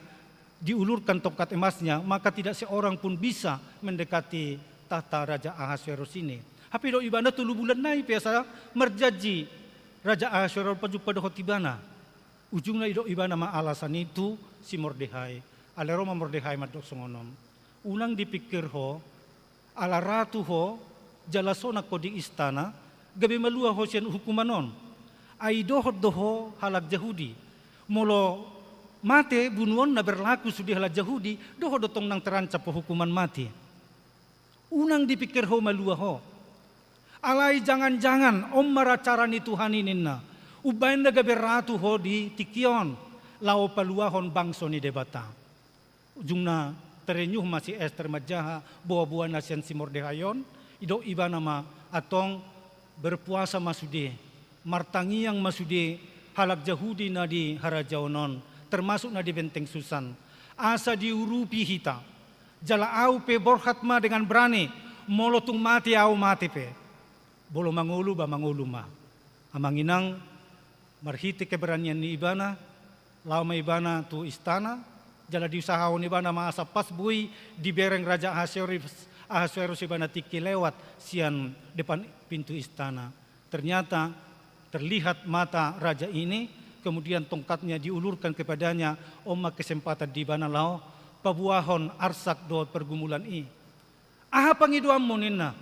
diulurkan tongkat emasnya, maka tidak seorang pun bisa mendekati tahta Raja Ahasveros ini. Hape didok ibana tolu bulan nai pe asa marjanji Raja Ahasveros pajumpang dohot ibana. Ujungna didok ibana ma alasan i tu si Mordehai. Alai ro ma Mordehai mandok songon on. Unang dipikir ho, ala ratu ho, jala sonang ho di istana, gabe malua ho sian hukuman on. Ai dohot do ho halak Jahudi. Molo mate bunuon na berlaku sude halak Jahudi, dohot do tong nang terancam ho hukuman mati. Unang dipikir ho malua ho. Alai jangan-jangan on ma ra cara ni Tuhan i ninna. Umbahen na gabe ratu ho di tingki on, laho paluahon bangso ni Debata. Ujungna terenyuh ma si Ester manjaha boa-boana sian si Mordehai on, didok ibana ma, antong berpuasa ma sude, martangiang ma sude halak Jahudi na di harajaon on, termasuk na di Benteng Susan. Asa diurupi hita. Jala ahu pe borhat ma dengan berani, molo tung mate ahu mate pe. Molo mangolu ba mangolu ma. Amang inang, marhite keberanian ni ibana, laho ma ibana tu istana, jala diusahahon ibana ma asa pas boi dibereng Raja Ahasverus, Ahasverus ibana tingki lewat sian depan pintu istana. Ternyata terlihat mata raja ini, kemudian tongkatnya diulurkan kepadanya, on ma kesempatan di ibana laho pabuahon arsak dohot pergumulan i. Aha pangidoanmu ninna?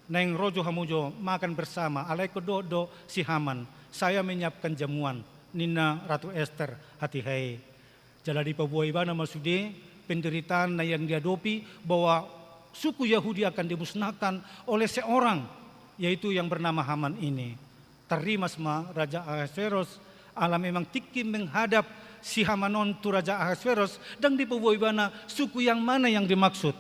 Naeng ro jo hamu jo makan bersama, alai ingkon dohot do si Haman, saya menyiapkan jamuan, ninna Ratu Ester hatiha i. Jala dipaboa ibana ma sude penderitaan na yang diadopi, bahwa suku Yahudi akan dimusnahkan oleh seorang, yaitu yang bernama Haman ini. Tarrimas ma Raja Ahasveros, ala memang tingki menghadap si Haman on tu Raja Ahasveros, ndang dipaboa ibana suku yang mana yang dimaksud.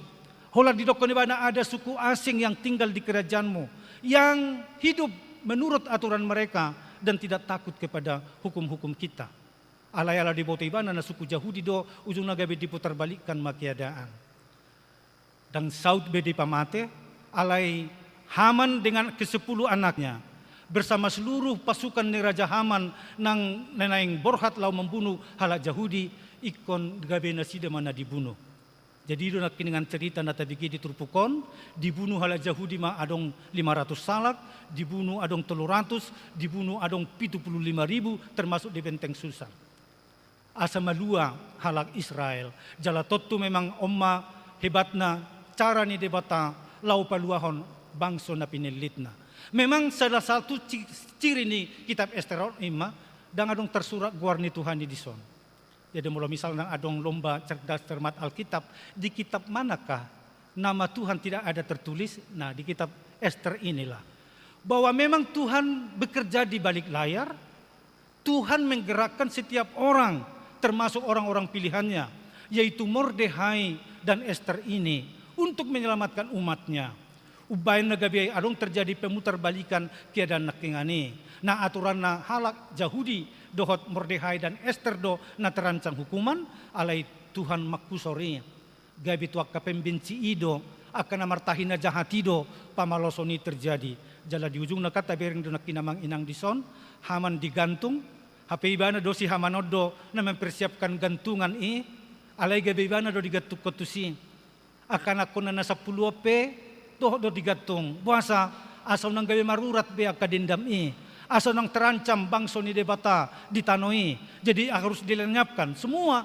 Holan didokkon ibana ada suku asing yang tinggal di kerajaanmu, yang hidup menurut aturan mereka dan tidak takut kepada hukum-hukum kita. Alai ala diboto ibana na suku Jahudi do, ujungna gabe diputarbalikkan ma keadaan. Ndang saut be dipamate, alai Haman dengan kesepuluh anaknya, bersama seluruh pasukan ni Raja Haman nang na naeng borhat laho membunuh halak Jahudi, ingkon gabe nasida ma na dibunuh. Jadi i do nangkiningan cerita na tabege di turpuk on, dibunuh halak Jahudi ma adong lima ratus halak, dibunuh adong tolu ratus, dibunuh adong pitu pulu lima ribu, termasuk di Benteng Susan. Asa malua halak Israel. Jala tontu memang on ma hebatna cara ni Debata laho paluahon bangso na pinillitna. Memang salah satu ci-, ciri ni kitab Ester on i ma, ndang adong tarsurat goar ni Tuhan i dison. Jadi molo misalna adong lomba cerdas cermat Alkitab, di kitab manakah nama Tuhan tidak ada tertulis? Nah, di kitab Ester inilah. Bahwa memang Tuhan bekerja di balik layar, Tuhan menggerakkan setiap orang, termasuk orang-orang pilihan-Nya, yaitu Mordehai dan Ester ini, untuk menyelamatkan umat-Nya. Umbahen na gabe adong terjadi pemutarbalikan keadaan nangkiningan i. Na aturanna halak Jahudi dohot Mordehai dan Ester do na terancam hukuman, alai Tuhan mangkusor i. Gabe tu angka pembenci i do, angka na martahi na jahat i do, pamaloson i terjadi. Jala di ujungna kan tabereng do nangkin amang inang dison, Haman digantung, hape ibana do si Haman on do na mempersiapkan gantungan i, alai gabe ibana do digantungkon tusi. Angka anakkonna na sampulu on pe, Dohot do digantung, boasa? Asa unang gabe marurat be angka dendam i, asa unang terancam bangso ni Debata di tano i. Jadi harus dilenyapkan semua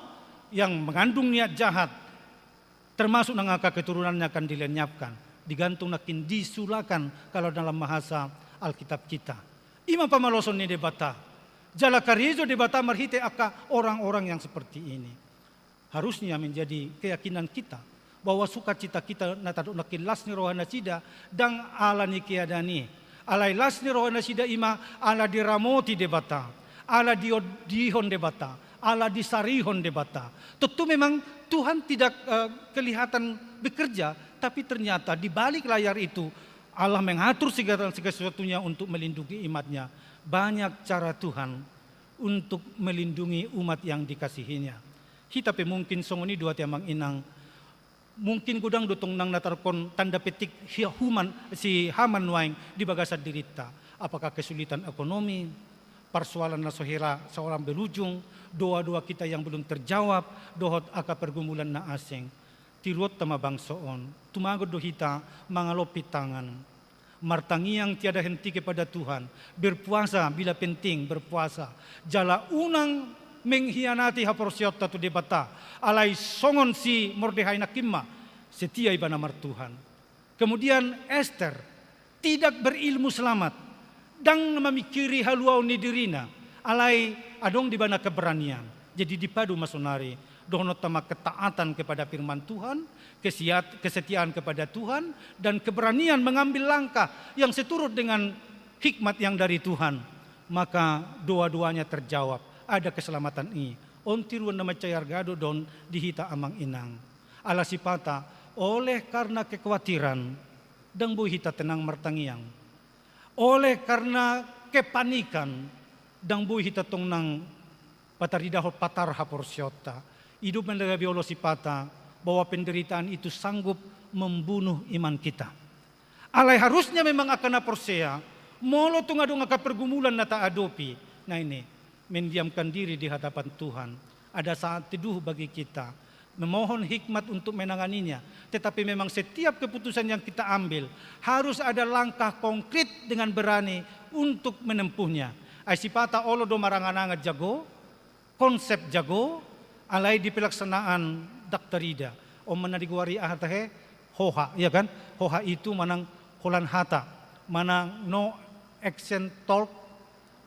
yang mengandung niat jahat, termasuk nang angka keturunannya akan dilenyapkan. Digantung nangkin, disulakan kalau dalam bahasa Alkitab kita. I ma pamaloson ni Debata. Jala karejo Debata marhite angka orang-orang yang seperti ini. Harusnya menjadi keyakinan kita bahwa sukacita kita na tadok nangkin las ni roha nasida ndang ala ni keadaan i. Alai las ni roha nasida i ma ala diramoti Debata, ala diodihon Debata, ala disarihon Debata. Tentu memang Tuhan tidak, eh, kelihatan bekerja, tapi ternyata di balik layar itu Allah mengatur segala, segala sesuatunya untuk melindungi umat-Nya. Banyak cara Tuhan untuk melindungi umat yang dikasihi-Nya. Hita pe mungkin songon i do, ate amang inang. Mungkin godang do tong nang na tarkon tanda petik hia human, si Haman nuaeng di bagasan dirinta. Apakah kesulitan ekonomi, persoalan na so hira seorang berujung, doa-doa kita yang belum terjawab, dohot angka pergumulan na asing. Tiruonta ma bangso on, tumagon do hita mangalopi tangan. Martangiang tiada henti kepada Tuhan, berpuasa bila penting berpuasa, jala unang mengkhianati haporseaonta tu Debata, alai songon si Mordehai nangkin ma, setia ibana martuhan. Kemudian Ester tidak berilmu selamat, ndang mamingkiri haluaon ni dirina, alai adong di ibana keberanian. Jadi dipadu ma sonari dohononta ma ketaatan kepada firman Tuhan, kesiat-, kesetiaan kepada Tuhan, dan keberanian mengambil langkah yang seturut dengan hikmat yang dari Tuhan, maka doa-doanya terjawab, ada keselamatan i. On tiruan na mansai arga do don di hita amang inang. Ala sipata, oleh karena kekhawatiran, ndang boi hita tenang martangiang. Oleh karena kepanikan, ndang boi hita tong nang pataridahon patar haporseaonta. I do umbahen na gabe olo sipata bahwa penderitaan itu sanggup membunuh iman kita. Alai harusnya memang angka na porsea, molo tung adong angka pergumulan na taadopi, nah ini, mendiamkan diri di hadapan Tuhan. Ada saat teduh bagi kita, memohon hikmat untuk menanganinya. Tetapi memang setiap keputusan yang kita ambil harus ada langkah konkret dengan berani untuk menempuhnya. Ai sipata olo do marangan-angan jago, konsep jago, alai di pelaksanaan ndang tarida. On ma na digoari aha tahe? Hoha, iya kan? Hoha itu manang holan hata, manang no action, talk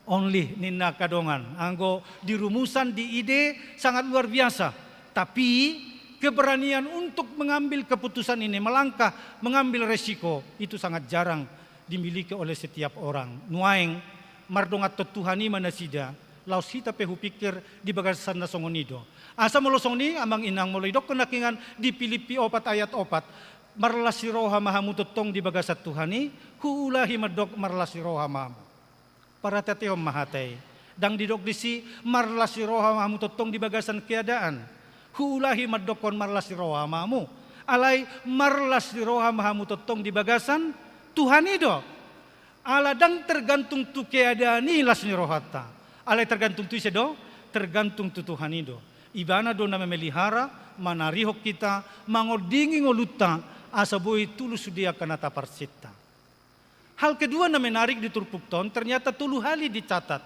only ninna angka dongan. Anggo di rumusan, di ide sangat luar biasa. Tapi keberanian untuk mengambil keputusan ini, melangkah, mengambil resiko, itu sangat jarang dimiliki oleh setiap orang. Nuaeng, mardonganhon Tuhan i ma nasida, laos hita pe hupikir di bagasan na songon i do. Asa molo songon i, amang inang, molo didokkon nangkiningan di Pilippi opat ayat opat, marlas ni roha ma hamu tongtong di bagasan Tuhan i, huulahi mandok marlas ni roha ma hamu. Parhate-hatehon ma hata i. Ndang didok disi, marlas ni roha ma hamu tongtong di bagasan keadaan. Huulahi mandokkon marlas ni roha ma hamu. Alai marlas ni roha ma hamu tongtong di bagasan Tuhan i do. Ala ndang tergantung tu keadaan i las ni rohanta. Alai tergantung tu ise do? Tergantung tu Tuhan i do. Ibana do na memelihara, manarihon hita, mangondingi ngolunta, asa boi tulus sude angka na taparsinta. Hal kedua na menarik di turpukta on, ternyata tolu hali dicatat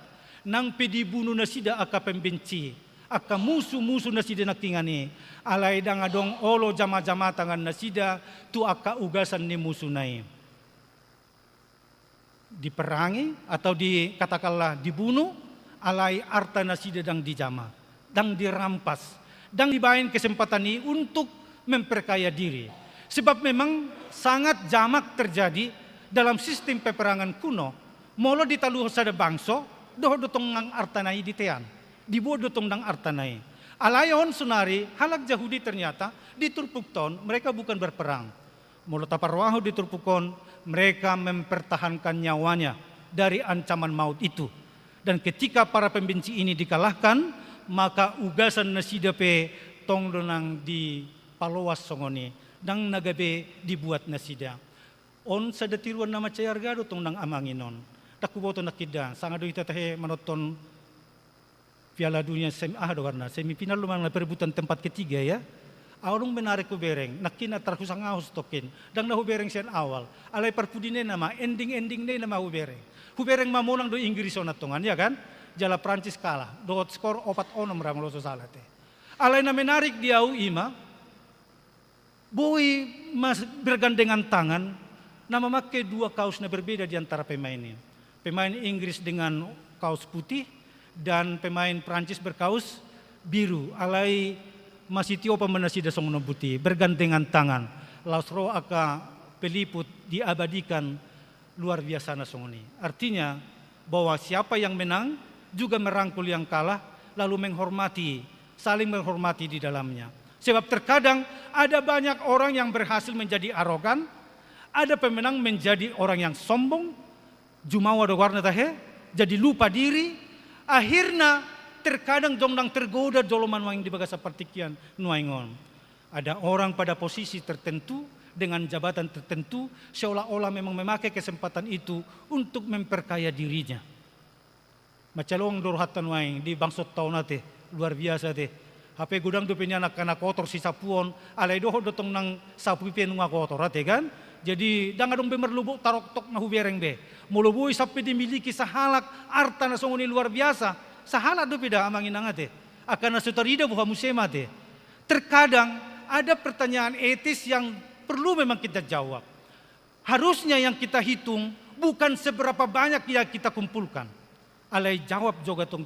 nang pe dibunu nasida angka pembenci, angka musu-musu nasida nangkiningan i, alai ndang adong olo jama-jama tangan nasida tu angka ugasan ni musuna i. Diperangi atau di, katakanlah, dibunu, alai arta nasida ndang dijama, ndang dirampas, ndang dibaen kesempatan i untuk memperkaya diri. Sebab memang sangat jamak terjadi dalam sistem peperangan kuno, molo ditaluhon sada bangso, dohot do tong nang artana i ditean, diboan do tong nang artana i. Alai on saonari halak Jahudi ternyata di turpukta on mereka bukan berperang. Molo taparrohahon di turpuk on, mereka mempertahankan nyawanya dari ancaman maut itu. Dan ketika para pembenci ini dikalahkan, maka ugasan nasida pe tong do nang dipaloas songon i, ndang na gabe dibuat nasida. On sada tiruan na mansai arga do tong nang amang inang. Ndang huboto nangkin da, sanga do hita tahe manonton Piala Dunia sem-, aha do goarna, semifinal do manang perebutan tempat ketiga ya. Ahu dung menarik hubereng, nangkin na tarhusangahus tongkin, ndang na hubereng sian awal. Alai parpudi ni na ma, ending-ending ni na ma hubereng. Hubereng ma monang do Inggris on antong an, ya kan? Jala Prancis kalah, dohot skor opat onom ra molo so sala te. Alai na menarik di ahu i ma, boi mas bergandengan tangan, na mamake dua kaus na berbeda di antara pemain i. Pemain Inggris dengan kaus putih, dan pemain Prancis berkaus biru. Alai masitiopan ma nasida songon on, boti, bergandengan tangan. Laos ro angka peliput diabadikan luar biasa na songon i. Artinya, bahwa siapa yang menang juga merangkul yang kalah, lalu menghormati, saling menghormati di dalamnya. Sebab terkadang ada banyak orang yang berhasil menjadi arogan, ada pemenang menjadi orang yang sombong, jumawa do goarna tahe, jadi lupa diri, akhirna terkadang jongnang tergoda jolma nuaeng di bagasan partingkian nuaeng on. Ada orang pada posisi tertentu, dengan jabatan tertentu, seolah-olah memang memakai kesempatan itu untuk memperkaya dirinya. Mansai adong do rohanta nuaeng di bangsonta on ate, luar biasa te. Hape godang dope nian angka na kotor sisapuon, alai dohot do tong nang sapu pe nunga kotor ate kan. Jadi ndang adong be marlobot taroktok na hubereng be. Molo boi sampe dimiliki sahalak arta na songon i luar biasa, sahalak dope da amang inang ate. Angka na so tarida boha muse ma ate. Terkadang ada pertanyaan etis yang perlu memang kita jawab. Harusnya yang kita hitung bukan seberapa banyak yang kita kumpulkan. Alai jawab juga tong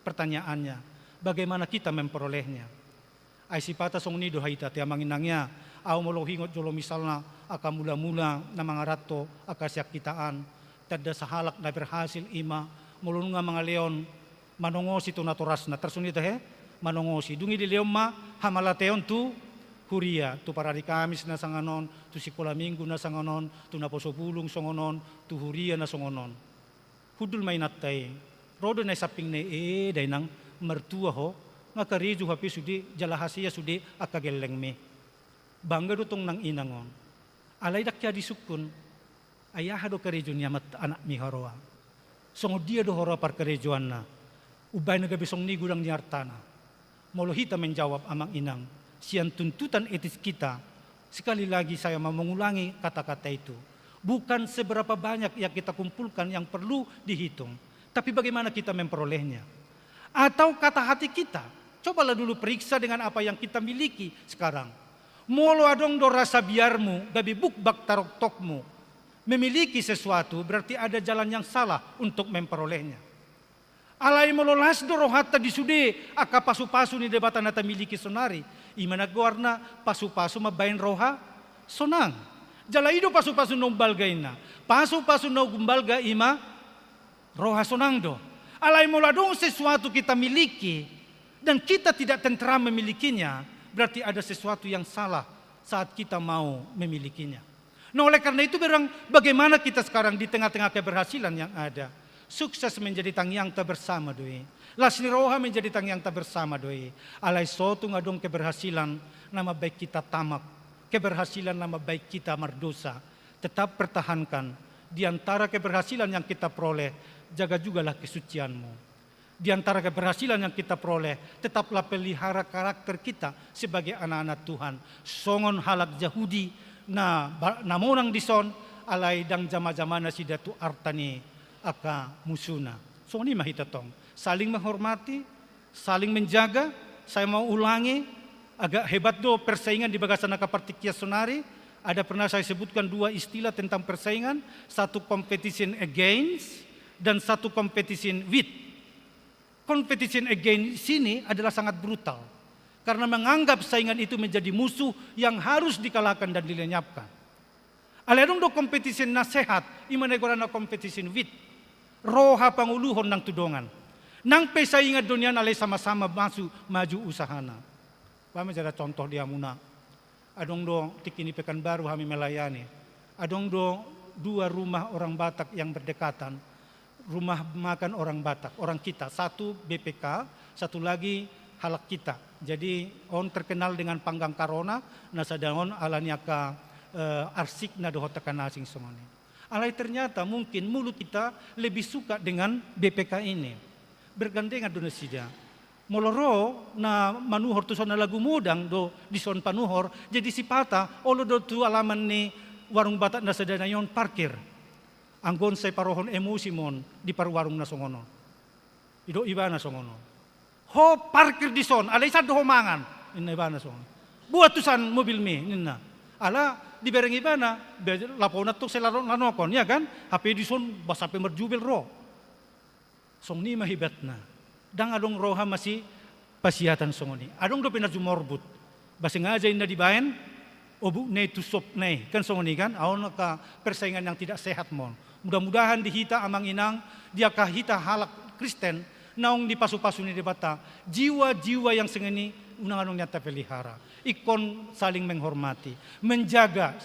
pertanyaannya, bagaimana kita memperolehnya? Ai sipata songon i do hita ate amang inang ya. Ahu molo huingot jolo misalna angka mula-mula na mangaranto angka sian hita an, tanda sahalak na berhasil i ma molo nunga mangalehon manongosi tu natorasna, tarsongon i tahe, manongosi. Dung i dilehon ma hamalateon tu huria, tu parari Kamis na songon on, tu sikola minggu na songon on, tu naposo bulung songon on, tu huria na songon on. Hundul ma inanta i, ro do na i sampingna i, e dainang, martua ho, nga karejo hape sude, jala hasea sude angka gellengmi. Bangga do tong nang inang on. Alai ndang hea disungkun, ai aha do karejo ni amat anakmi haroa? Songon dia do haroa parkarejoanna? Umbahen na gabe songon i godang ni artana. Molo hita menjawab amang inang, sian tuntutan etis kita, sekali lagi saya mau mengulangi kata-kata itu. Bukan seberapa banyak yang kita kumpulkan yang perlu dihitung, tapi bagaimana kita memperolehnya. Atau kata hati kita, cobalah dulu periksa dengan apa yang kita miliki sekarang. Molo adong do rasa biarmu, gabe bukbak taroktokmu, memiliki sesuatu, berarti ada jalan yang salah untuk memperolehnya. Alai molo las do rohanta di sude angka pasu-pasu ni Debata na tamiliki sonari, i ma na goarna pasu-pasu mambahen roha sonang. Jala i do pasu-pasu na umbalga inna. Pasu-pasu na umbalga i ma roha sonang do. Alai molo adong sesuatu kita miliki dan kita tidak tentram memilikinya, berarti ada sesuatu yang salah saat kita mau memilikinya. Nah, oleh karena itu, berang bagaimana kita sekarang di tengah-tengah keberhasilan yang ada. Sukses menjadi tangiangta bersama do i. Las ni roha menjadi tangiangta bersama do i. Alai so tung adong keberhasilan na mambahen hita tamak, keberhasilan na mambahen hita mardosa, tetap pertahankan. Di antara keberhasilan yang kita peroleh, jaga jugalah kesucianmu. Di antara keberhasilan yang kita peroleh, tetaplah pelihara karakter kita sebagai anak-anak Tuhan. Songon halak Jahudi na ba-, na monang dison, alai ndang jama-jama nasida tu arta ni angka musuna. Songon i ma hita tong. Saling menghormati, saling menjaga. Saya mau ulangi, agak hebat do persaingan di bagasan angka partingkian sonari. Ada pernah saya sebutkan dua istilah tentang persaingan, satu competition against dan satu competition with. Competition against sini adalah sangat brutal, karena menganggap saingan itu menjadi musuh yang harus dikalahkan dan dilenyapkan. Alai adong do competition na sehat, i ma na goarna competition with. Roha pangoluhon nang tu dongan. Nang pe saingan do nian alai sama-sama masuk maju usahana. Baen ma jala contoh di hamuna. Adong do tingki ni Pekanbaru hami melayani. Adong do dua rumah orang Batak yang berdekatan. Rumah makan orang Batak, orang kita. Satu B P K, satu lagi halak kita. Jadi, on terkenal dengan panggang karona, na sada on ala ni angka, eh, arsikna dohot angka na asing songon i. Alai ternyata mungkin mulut kita lebih suka dengan B P K ini. Bergandengan do nasida. Molo ro na manuhor tu son, na lagu modang do dison panuhor, jadi sipata olo do tu alaman ni warung Batak na sada nai on parkir. Anggo on sai parohon emosi ma on di parwarung na songon on. Didok ibana songon on, "Ho parkir dison, alai san do ho mangan," ninna ibana songon on. "Buat tusan mobilmi," ninna. Ala dibereng ibana, be-, laponan tong sai lano-, lanokon, ya kan? Hape dison, bas hape marjubel ro. Songon i ma hebatna. Ndang adong roha masipasiatan songon i. Adong dope na jumorbut. Ba sengaja inna dibaen obukna i tu sopna i. Kan songon i kan? Adong angka persaingan yang tidak sehat ma on. Mudah-mudahan di hita amang inang, di angka hita halak Kristen, naung dipasupasu ni Debata, jiwa-jiwa yang songon i unang adong nian tapelihara. Ingkon saling menghormati, menjaga,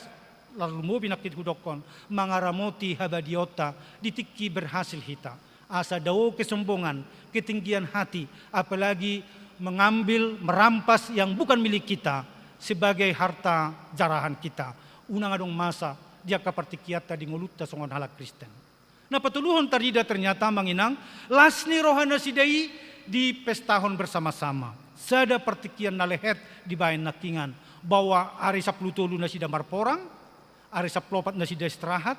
lalu lumobi nangkin hudokkon, mangaramoti habadiaonta di tingki berhasil hita. Asa dao kesombongan, ketinggian hati, apalagi mengambil, merampas yang bukan milik kita sebagai harta jarahan kita. Unang adong masa di angka partingkianta di ngolunta songon halak Kristen. Na patoluhon tarida ternyata amang inang, las ni roha nasida i dipestahon bersama-sama. Sada partingkian na lehet dibaen nangkiningan, bahwa ari sampulu tolu nasida marporang, ari sampulu opat nasida istirahat,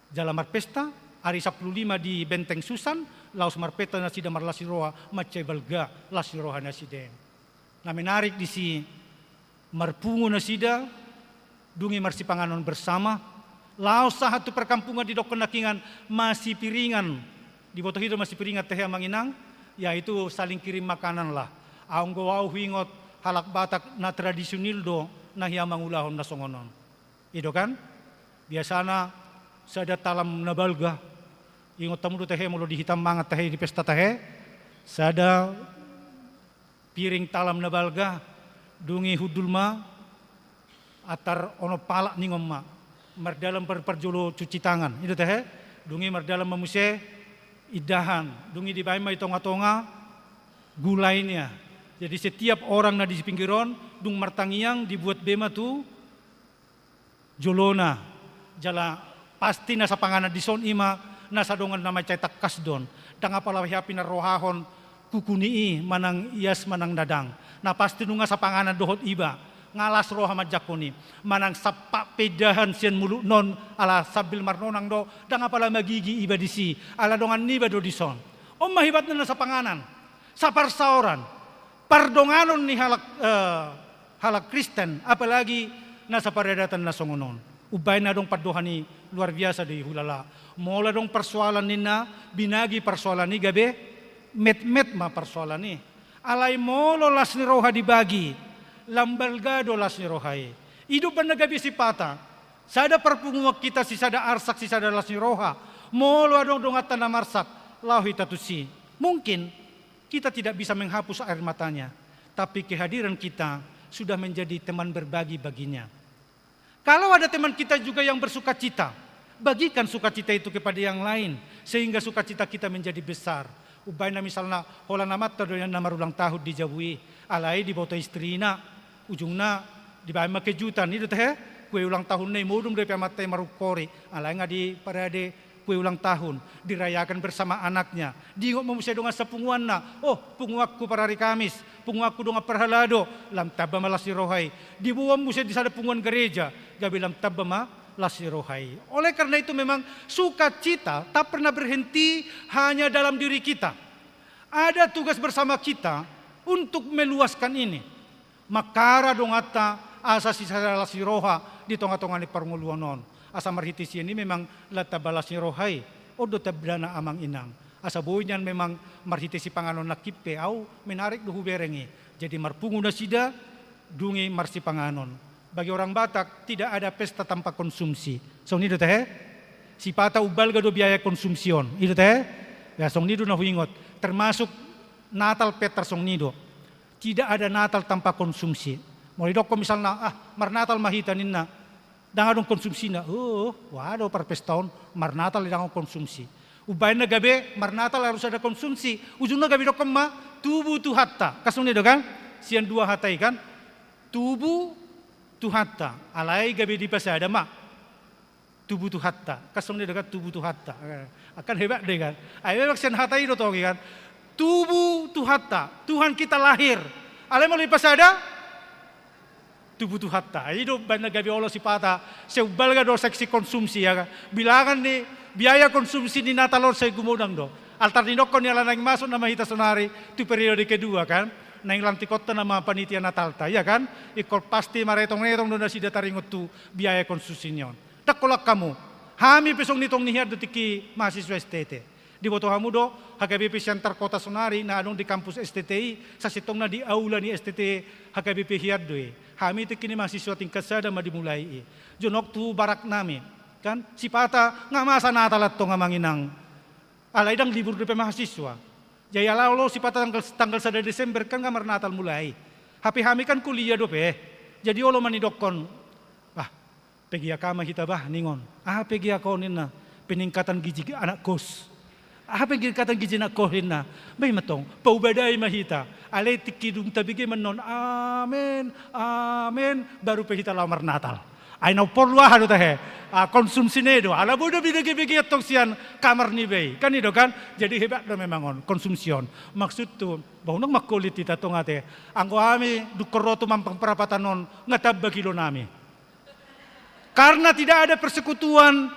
jala marpesta, ari sampulu lima di Benteng Susan, laos marpesta nasida marlas ni roha, mansai balga las ni roha nasida i. Na menarik disi, marpungu nasida, dung i marsipanganon bersama, laos sahat tu perkampungan didokkon nangkiningan masipiringan. Diboto hita do masipiringan tehe amang inang, yaitu saling kirim makanan lah. Anggo au huingot halak Batak na tradisionil do na hea mangulahon na songon on. I do kan? Biasana sada talam na balga. Ingot hamu do tehe molo di hita mangan tehe di pesta tehe, sada piring talam na balga, dung i hundul ma, antar onom halak ningon ma, mardalan par-, parjolo cuci tangan, i do tehe, dung i mardalan ma muse indahan, dung i dibaen ma i tonga-tonga gulai nia. Jadi setiap orang na di pinggir on, dung martangiang dibuat be ma tu jolona, jala pasti nasa panganan dison i ma nasa dongan na mansai tangkas do on. Ndang apala hea pinarrohahon kuku ni i manang ias manang dadang. Na pasti nunga sapanganan dohot iba, nga las roha manjangkon i. Manang sampak pe indahan sian mulutna on ala sambil marnonang do, ndang apala magigi iba disi, ala dongan niba do dison. On ma hebatna nasa panganan, saparsaoran, pardonganon ni halak, eh, halak Kristen, apalagi nasa paradatan na songon on. Umbaen adong pandohan i luar biasa do i hulala. Molo adong parsoalan ninna, binagi parsoalan i gabe metmet ma parsoalan i. Alai molo las ni roha dibagi, lam balga do las ni roha i. I do umbaen na gabe sipata, sada parpunguan hita sisada arsak sisada las ni roha. Molo adong donganta na marsak, laho hita tusi. Mungkin kita tidak bisa menghapus air matanya, tapi kehadiran kita sudah menjadi teman berbagi baginya. Kalau ada teman kita juga yang bersukacita, bagikan sukacita itu kepada yang lain, sehingga sukacita kita menjadi besar. Umbaen na misalna holan amanta do nian na marulang tahun di jabu i, alai diboto istrina, ujungna dibaen ma kejutan, i do tehe, kue ulang tahunna i, modom dope amanta i marungkori, alai nga diparade kue ulang tahun, dirayakan bersama anaknya. Diingot ma muse dongan sapunguanna, "Oh, punguanku parari Kamis, punguanku dongan parhalado," lam tamba ma las ni roha i. Diboan muse di sada punguan gareja, gabe lam tamba ma las ni roha i. Oleh karena itu memang sukacita tak pernah berhenti hanya dalam diri kita. Ada tugas bersama kita untuk meluaskan ini. Mangkara donganta asa sisada las ni roha di tonga-tonga ni parngoluon on. Asa marhite sian i memang lam tamba las ni roha i. On do tandana amang inang. Asa boi nian memang marhite sipanganon nangkin pe, au menarik do hubereng i. Jadi marpungu nasida, dung i marsipanganon. Bagi orang Batak tidak ada pesta tanpa konsumsi. Songon i do tehe? Sipata umbalga do biaya konsumsi on. I do tehe? Ya, songon i do na huingot. Termasuk Natal pe tarsongon i do. Tidak ada Natal tanpa konsumsi. Molo didokkon misalna, "Ah, marnatal ma hita," ninna, "ndang adong konsumsina." Oh, ua do parpesta on, marnatal ndang adong konsumsi. Umbaen na gabe marnatal harus ada konsumsi. Ujungna gabe didokkon ma tubu Tuhanta. Kan songon i do kan? Sian dua hata i kan? Tubu Tuhanta. Alai gabe dipasada ma tubu Tuhanta. Kan songon i do kan, tubu Tuhanta. Eh, kan hebat do i kan. Ai memang sian hata i do tong i kan. Tubu Tuhanta, Tuhan kita lahir. Alai molo dipasada, tubu Tuhanta. I do baen na gabe olo sipata, sai umbalga do seksi konsumsi, ya kan? Bilangan ni biaya konsumsi ni Natal on sai gumodang do. Altar ni dokkon ni ala naeng masuk nama hita sonari tu periode kedua, kan? Naeng lantik on nama panitia Natalta, ya kan? Ingkon pasti maretong-retong do nasida taringot tu biaya konsumsi ni on. Ndang holan hamu. Hami pe songon i tong, nihian do tingki mahasiswa S T T. Diboto hamu do, H K B P Siantar Kota sonari na adong di kampus S T T i, sasintongna di aula ni S T T H K B P hian do i. Hami tingki ni mahasiswa tingkat sada ma dimulai i. Jonok tu barak nami, kan? Sipata nga masa Natal antong, amang inang. Alai ndang libur dope mahasiswa. Jadi ala olo sipata tanggal, tanggal sada Desember kan nga marnatal mulai. Hape hami kan kuliah dope. Jadi olo ma nidokkon, "Bah, pegeak ma hita bah," ningon. "Aha pegeak on?" ninna. "Peningkatan gizi anak kos." "Aha peningkatan gizi anak kos?" ninna. "Bah, i ma antong, paubadai ma hita." Alai tingki dung tabege ma annon, "Amen, amen," baru pe hita laho marnatal. Ai na umporlu aha do tahe? Ah, konsumsina i do. Ala boi do bege-bege antong sian kamar niba i. Kan i do kan? Jadi hebat do memang on, konsumsi on. Maksudhu, bah, unang mangkolit hita antong ate. Anggo hami dungkon ro tu Mampang Prapatan on, nga tamba kilo nami. Karena tidak ada persekutuan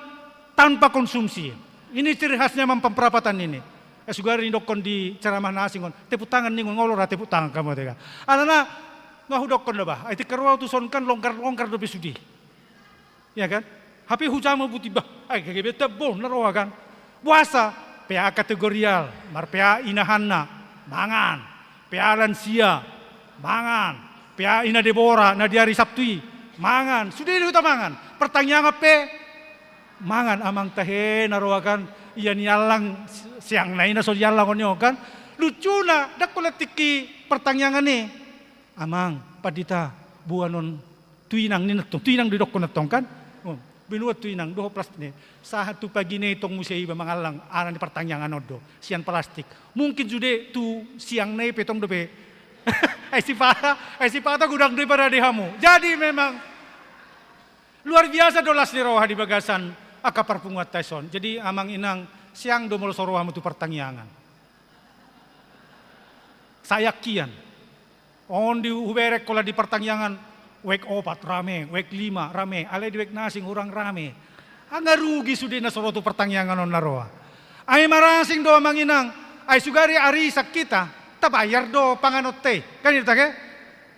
tanpa konsumsi. Ini ciri khasnya Mampang Prapatan ini. Eh, sugari nidokkon di ceramah na asing on, tepuk tangan ningon, nga olo ra tepuk tangan hamu ate. Alana, nga hudokkon do bah, ai tingki ro au tuson kan longgar-longgar dope sude. Ya kan? Hape hujama buti bah, ai gabe tabo na roha kan. Boasa? P A kategorial, mar-P A inahanna, mangan. P A lansia, mangan. P A ina Debora, na di ari Sabtu i, mangan. Sude do hita mangan. Partangiangan pe, mangan, amang tahe na roha kan. Ia niallang, siangna i na so diallang on i on kan. Lucuna, ndang holan tingki partangiangan i. "Amang, pandita, boan on tu inang," ninna antong, tu inang do didokkon antong kan? Oh, binoan tu inang, dohot plastik ni. Sahat tu pagina i tong muse iba mangallang, ala ni partangiangan on do, sian plastik. Mungkin sude tu siangna i pe tong dope. Ai sipata, ai sipata godang do i parade hamu. Jadi memang luar biasa do las ni roha di bagasan angka parpunguanta i son. Jadi amang inang, siang do molo so ro hamu tu partangiangan. Sayakian. On di huberek holan di partangiangan, wijk opat rame, wijk lima rame, alai di wijk na asing hurang rame. Nga rugi sude na so ro tu partangiangan on na roha. Ai marasing do amang inang, ai sugari arisan hita, tabayar do panganonta i. Kan i do tahe?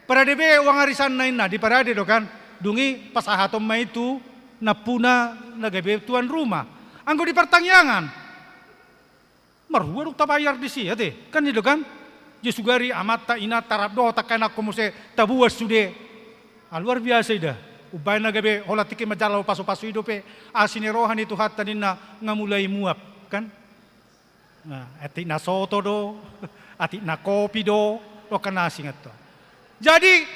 Parade be uang arisanna inna, diparade do kan? Dung i pasahaton ma i tu nampuna na gabe tuan rumah. Anggo di partangiangan, marhua dung tabayar disi ate, kan i do kan? Jadi sugari amanta, inanta rap dohot angka anakku muse taboan sude. Ah, luar biasa i da. Umbahen na gabe holan tingki manjalo pasupasu i dope asi ni roha ni Tuhanta ninna nga mulai muap, kan? Nah, atik na soto do, atik na kopi do, dohot angka na asing antong. Jadi,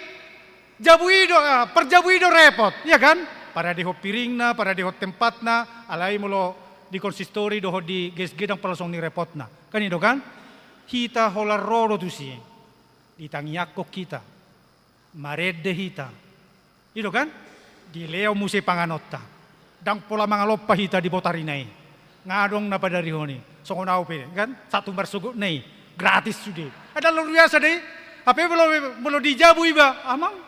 jabu i do, ah, parjabu i do repot, iya kan? Paradehon piringna, paradehon tempatna, alai molo di konsistori dohot di G S G ndang pola songon i repotna. Kan i do kan? Hita holan ro do tusi, ditangiangkon hita, marende hita. I do kan? Dilehon muse panganonta. Ndang pola mangalompa hita di botarina i. Nga adong na padarihon i. Songon au pe kan? Satu marsogotna i. Gratis sude. Ada luar biasa do i. Hape molo, molo di jabu iba, amang,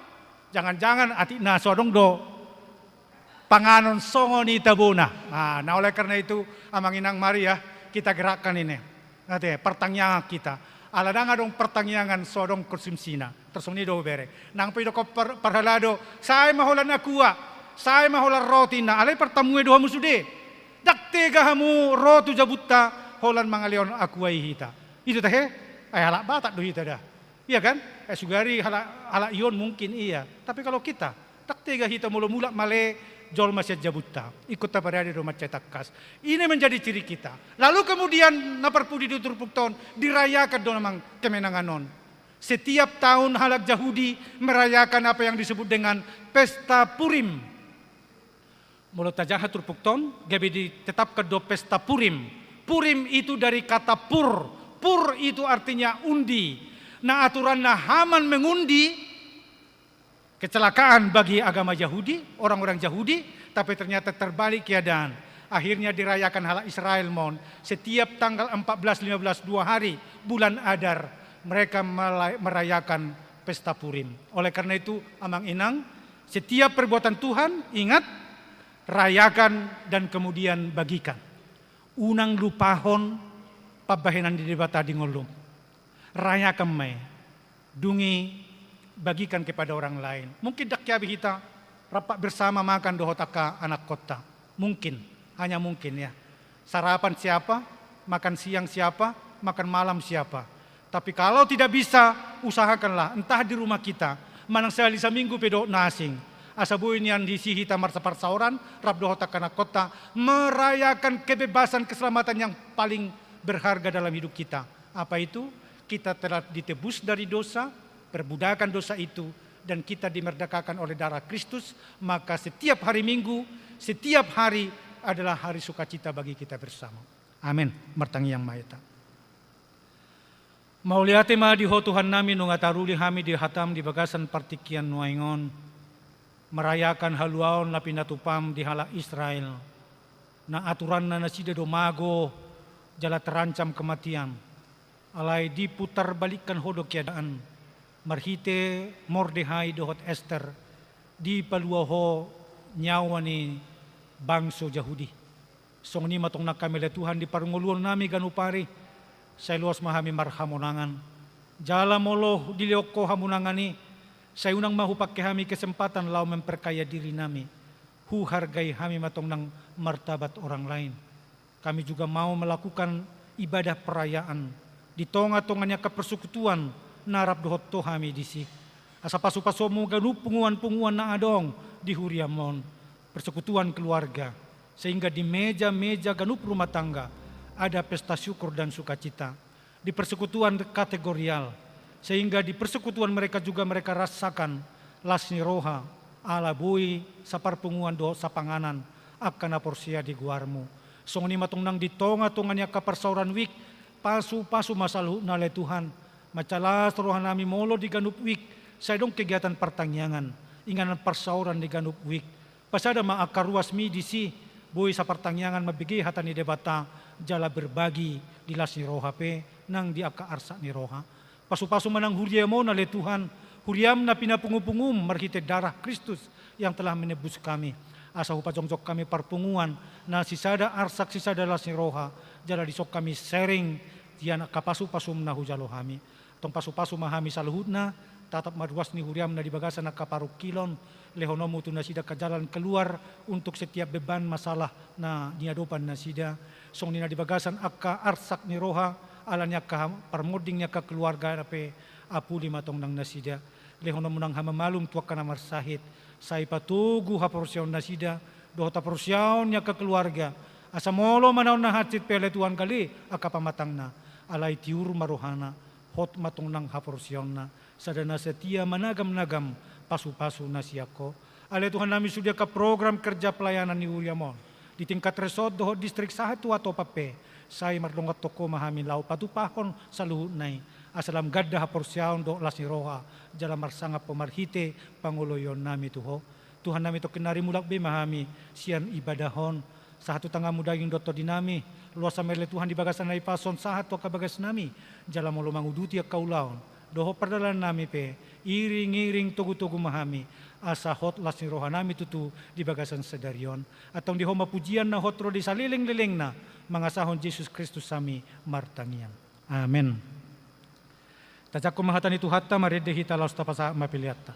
jangan-jangan atik na so adong do panganon songon i tabona. Nah, nah, oleh karena itu, amang inang, mari ya, kita gerakkan ini. Ate, partangiangan hita. Ala ndang adong partangiangan so adong konsumsina. Tarsongon i do huberek. Nang pe didokkon par-, parhalado, sai ma holan akua, sai ma holan roti, na alai partamue do hamu sude. Ndang tega hamu ro tu jabunta holan mangalehon akua i hita. I do tahe? Ai halak Batak do hita da. Iya kan? Eh, sugari halak, halak i on mungkin iya. Tapi kalau kita, ndang tega hita molo mulak male jolma sian jabunta. Ingkon taparade do mansai tangkas. Ini menjadi ciri kita. Lalu kemudian na parpudi do turpukta on, dirayakan do memang kemenangan on. Setiap tahun halak Jahudi merayakan apa yang disebut dengan pesta Purim. Molo tajaha turpukta on, gabe ditetapkan do pesta Purim. Purim itu dari kata pur. Pur itu artinya undi. Nah, aturanna Haman mengundi, kecelakaan bagi agama Yahudi, orang-orang Yahudi, tapi ternyata terbalik keadaan. Akhirnya dirayakan halak Israel ma on setiap tanggal empat belas, lima belas, dua hari bulan Adar, mereka mela-, merayakan pesta Purim. Oleh karena itu, Amang Inang, setiap perbuatan Tuhan, ingat, rayakan dan kemudian bagikan. Unang lupahon pambahenan ni Debata di ngolum. Rayakan ma i, dung i bagikan kepada orang lain. Mungkin ndang gabe hita rap bersama makan dohot angka anakkonta. Mungkin, hanya mungkin ya. Sarapan siapa, makan siang siapa, makan malam siapa. Tapi kalau tidak bisa, usahakanlah, entah di rumah kita, manang sahali saminggu pe dohot na asing. Asa boi nian disi hita marsaparsaoran, rap dohot angka anakkonta, merayakan kebebasan keselamatan yang paling berharga dalam hidup kita. Apa itu? Kita telah ditebus dari dosa, perbudakan dosa itu, dan kita dimerdekakan oleh darah Kristus, maka setiap hari Minggu, setiap hari adalah hari sukacita bagi kita bersama. Amen. Martangiang ma hita. Mauliate ma di Ho Tuhannami, nunga taruli hami di hataM di bagasan partingkian nuaeng on, merayakan haluaon na pinatupaM di halak Israel, na aturanna nasida do mago jala terancam kematian. Alai diputarbalikkon Ho do keadaan, marhite Mordehai dohot Ester, dipalua Ho nyawa ni bangso Jahudi. Songon i ma tong nang hami ale Tuhan di parngoluonnami ganup ari, sai loas ma hami marhamonangan. Jala molo dilehon Ho hamonangan i, sai unang ma hupangke hami kesempatan laho memperkaya dirinami. Huhargai hami ma tong nang martabat orang lain. Kami juga mau melakukan ibadah perayaan di tongatonga ni angka persekutuan na rap dohot Ho hami disi. Asa pasupasuonMu ganup punguanpunguan na adong di huriaM on, persekutuan keluarga, sehingga di meja-meja ganup rumah tangga ada pesta syukur dan sukacita. Di persekutuan kategorial, sehingga di persekutuan mereka juga mereka rasakan las ni roha, ala boi saparpunguan dohot sapanganan angka na porsea di goarMu. Songon i ma tong nang di tongatonga ni angka parsaoran wijk, pasupasu ma saluhutna ale Tuhan. Mansai las rohanami molo di ganup wijk sai adong kegiatan partangiangan, inganan parsaoran di ganup wijk. Pasada ma angka ruasMi disi, boi sapartangiangan mambege hata ni Debata, jala berbagi di las ni roha pe nang di angka arsak ni roha. Pasupasu ma nang huriaM on ale Tuhan, huriaM na pinapungupunguM marhite darah Kristus yang telah menebus kami. Asa hupajongjong hami parpunguan na sisada arsak sisada las ni roha, jala dison hami sharing sian angka pasupasuM na hujalo hami. Tong pasupasu ma hami saluhutna, tatap ma ruas ni huriaM na di bagasan angka parungkilon, lehononMu tu nasida angka jalan keluar untuk setiap beban masalah na niadopan nasida. Songon i na di bagasan angka arsak ni roha, ala ni angka parmonding ni angka keluarga pe, apuli ma tong nang nasida. LehononMu nang hamamalum tu angka na marsahit, sai patogu haporseaon nasida, dohot haporseaon ni angka keluarga, asa molo manaon na hansit pe ale Tuhan gale angka pamatangna, alai tiur ma rohana, hot ma tong nang haporseaonna, sada na setia managamnagam pasupasu na sian Ho. Ale Tuhannami, sude angka program kerja pelayanan ni huriaM on, di tingkat resort dohot distrik sahat tu hatopan pe, sai mardongan tu Ho ma hami laho patupahon saluhutna i, asa lam ganda haporseaon dohot las ni roha, jala marsangap Ho marhite pangoloionnami tu Ho. Tuhannami, tongkin nari mulak be ma hami sian ibadah on, sahat tu tanganMu daging dohot tondinami, loas hami ale Tuhan di bagasan na hipas on sahat tu angka bagasnami, jala molo manguduti angka ulaon dohot pardalanannami pe, iringiring togutogu ma hami, asa hot las ni rohanami tutu di bagasan sadari on. Antong di Ho ma pujian na hot ro di salelenglelengna, mangasahon Jesus Kristus hami martangiang. Amen. Tajangkon ma hata ni Tuhanta, marende hita laos tapasahat ma peleanta.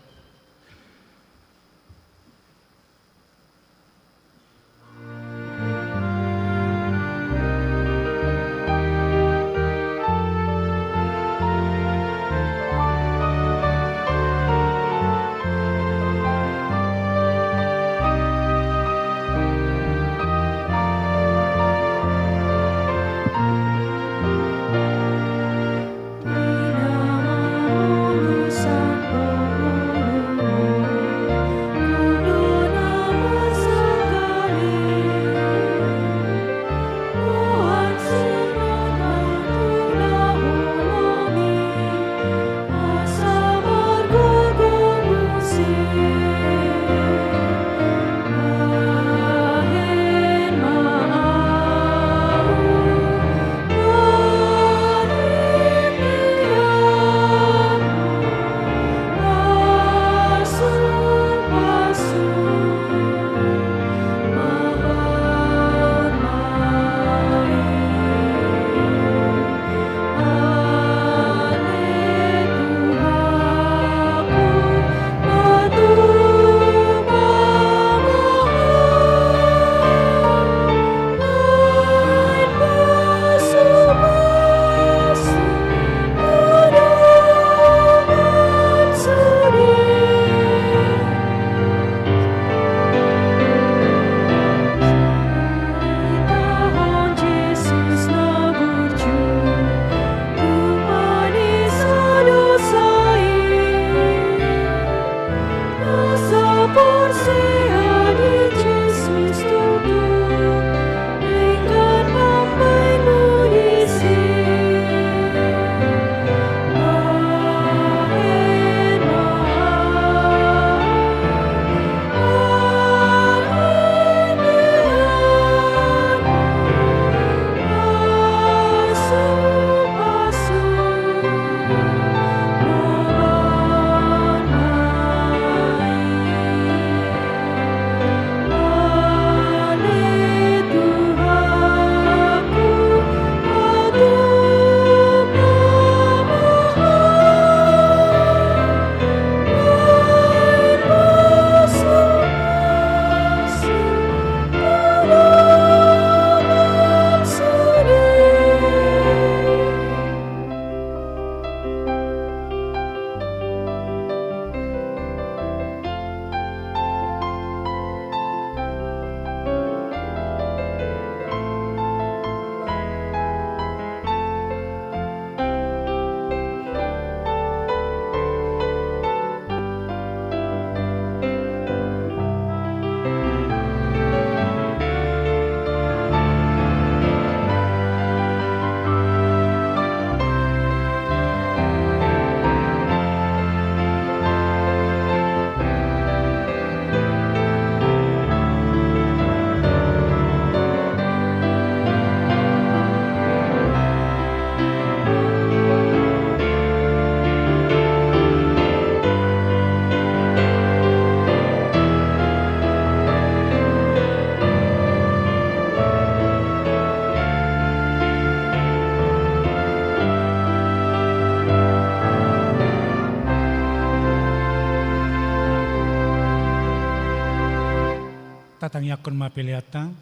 Tatangiangkon ma peleanta.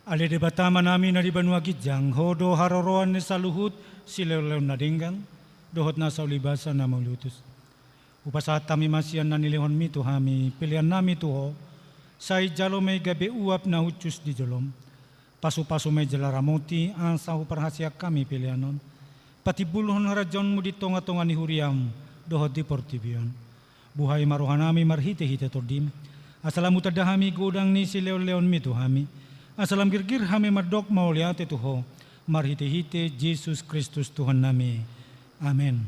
Ale Debata Amanami na di banua ginjang, Ho do haroroan ni saluhut silehonlehon na denggan dohot na saulibasa na mauliutus. Hupasahat hami ma sian na nilehonmi tu hami peleannami tu Ho, sai jalo ma i gabe uap na hushus di jolom. Pasupasu ma i jala ramoti asa huparhaseang hami pelean on patimbulhon harajaonmu di tongatonga ni huriam dohot di portibi on. Buhai ma rohanami marhitehite Tondim, asa lam hutanda hami godang ni silehonlehonmi tu hami, asa lam girgir hami mandok mauliate tu Ho marhitehite Jesus Kristus Tuhannami. Amen.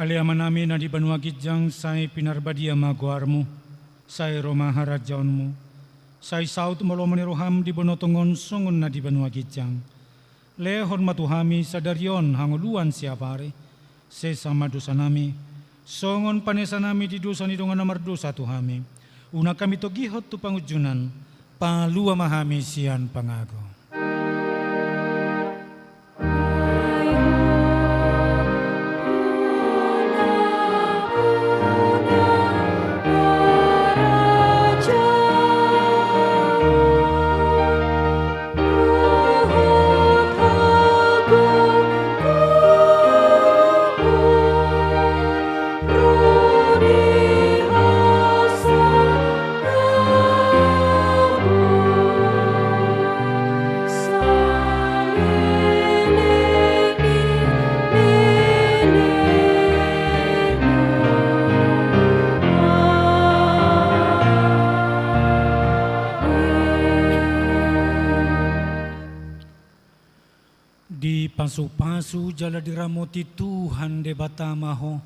Ale Amanami na di banua ginjang, sai pinarbadia ma goarmu, sai ro ma harajaonmu, sai saut ma lomo ni roham di banua tonga on songon na di banua ginjang. Lehon ma tu hami sadari on hangoluan siapari, sesa ma dosanami, songon panesanami di dosa ni dongan na mardosa tu hami. Unang hami togihon tu pangunjunan, palua ma hami sian pangago. Dipasupasu jala diramoti Tuhan Debata ma ho.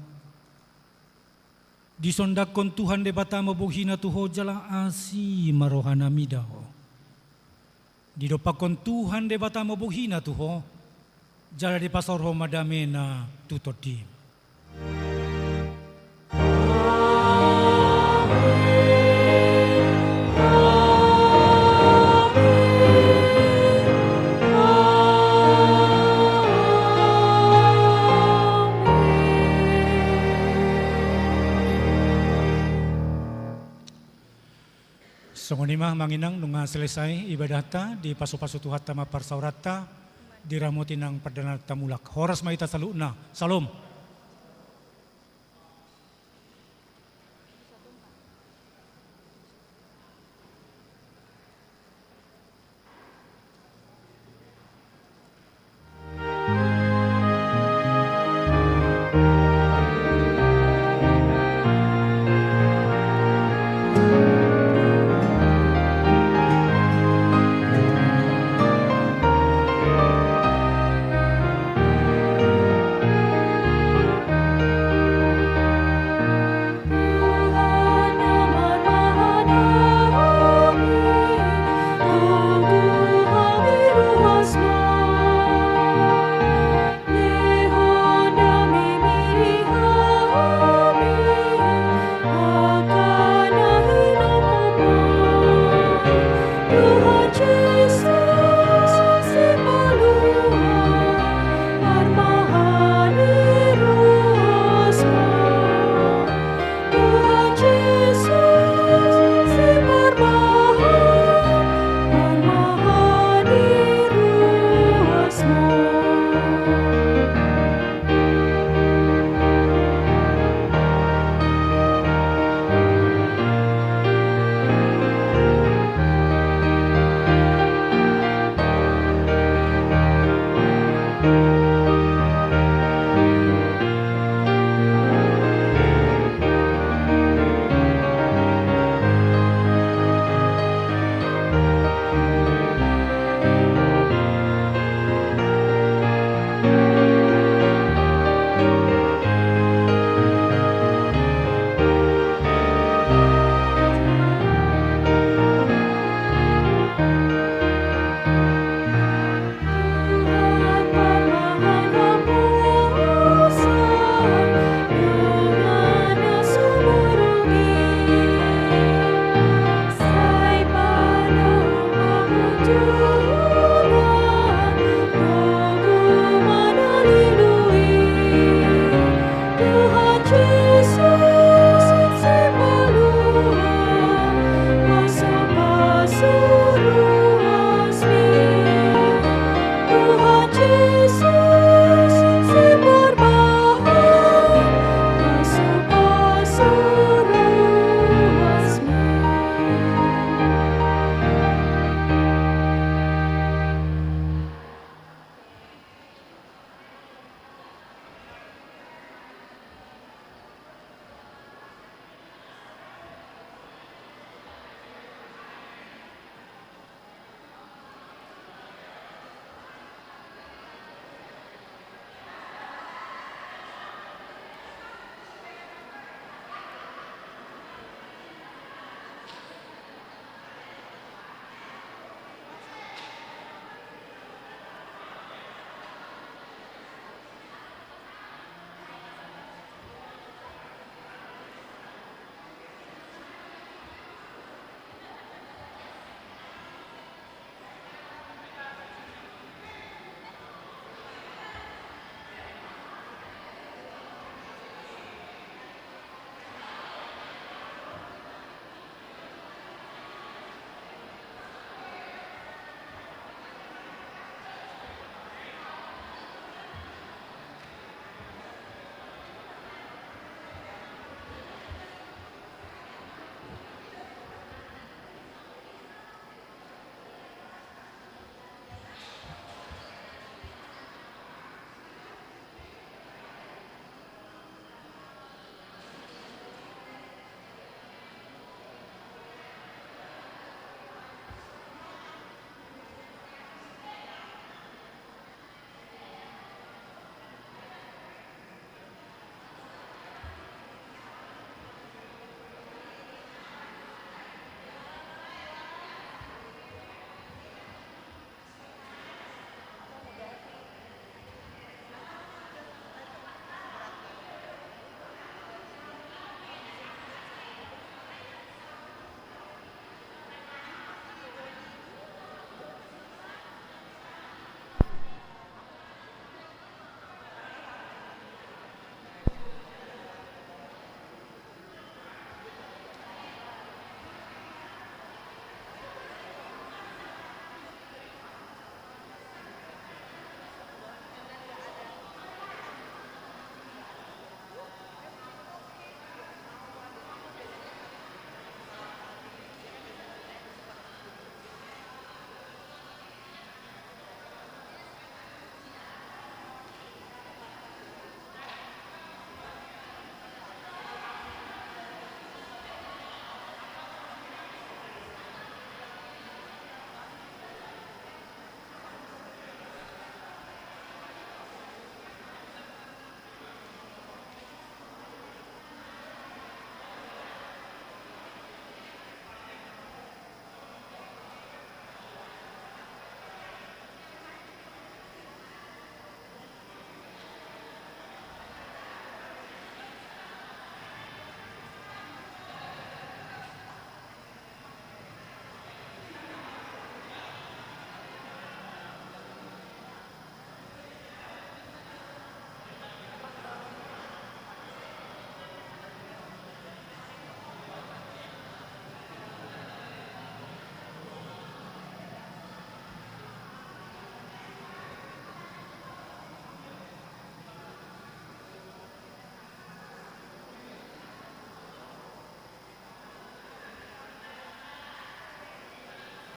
Disondangkon Tuhan Debata ma bohina tu ho jala asi ma rohana mida ho. Didompakkon Tuhan Debata ma bohina tu ho, jala dipasaorhon ma damena tu tondim. Songon i ma amang inang, nunga selesai ibadahta, dipasupasu Tuhanta ma parsaoranta, diramoti nang pardananta mulak. Horas ma hita saluhutna. Salom.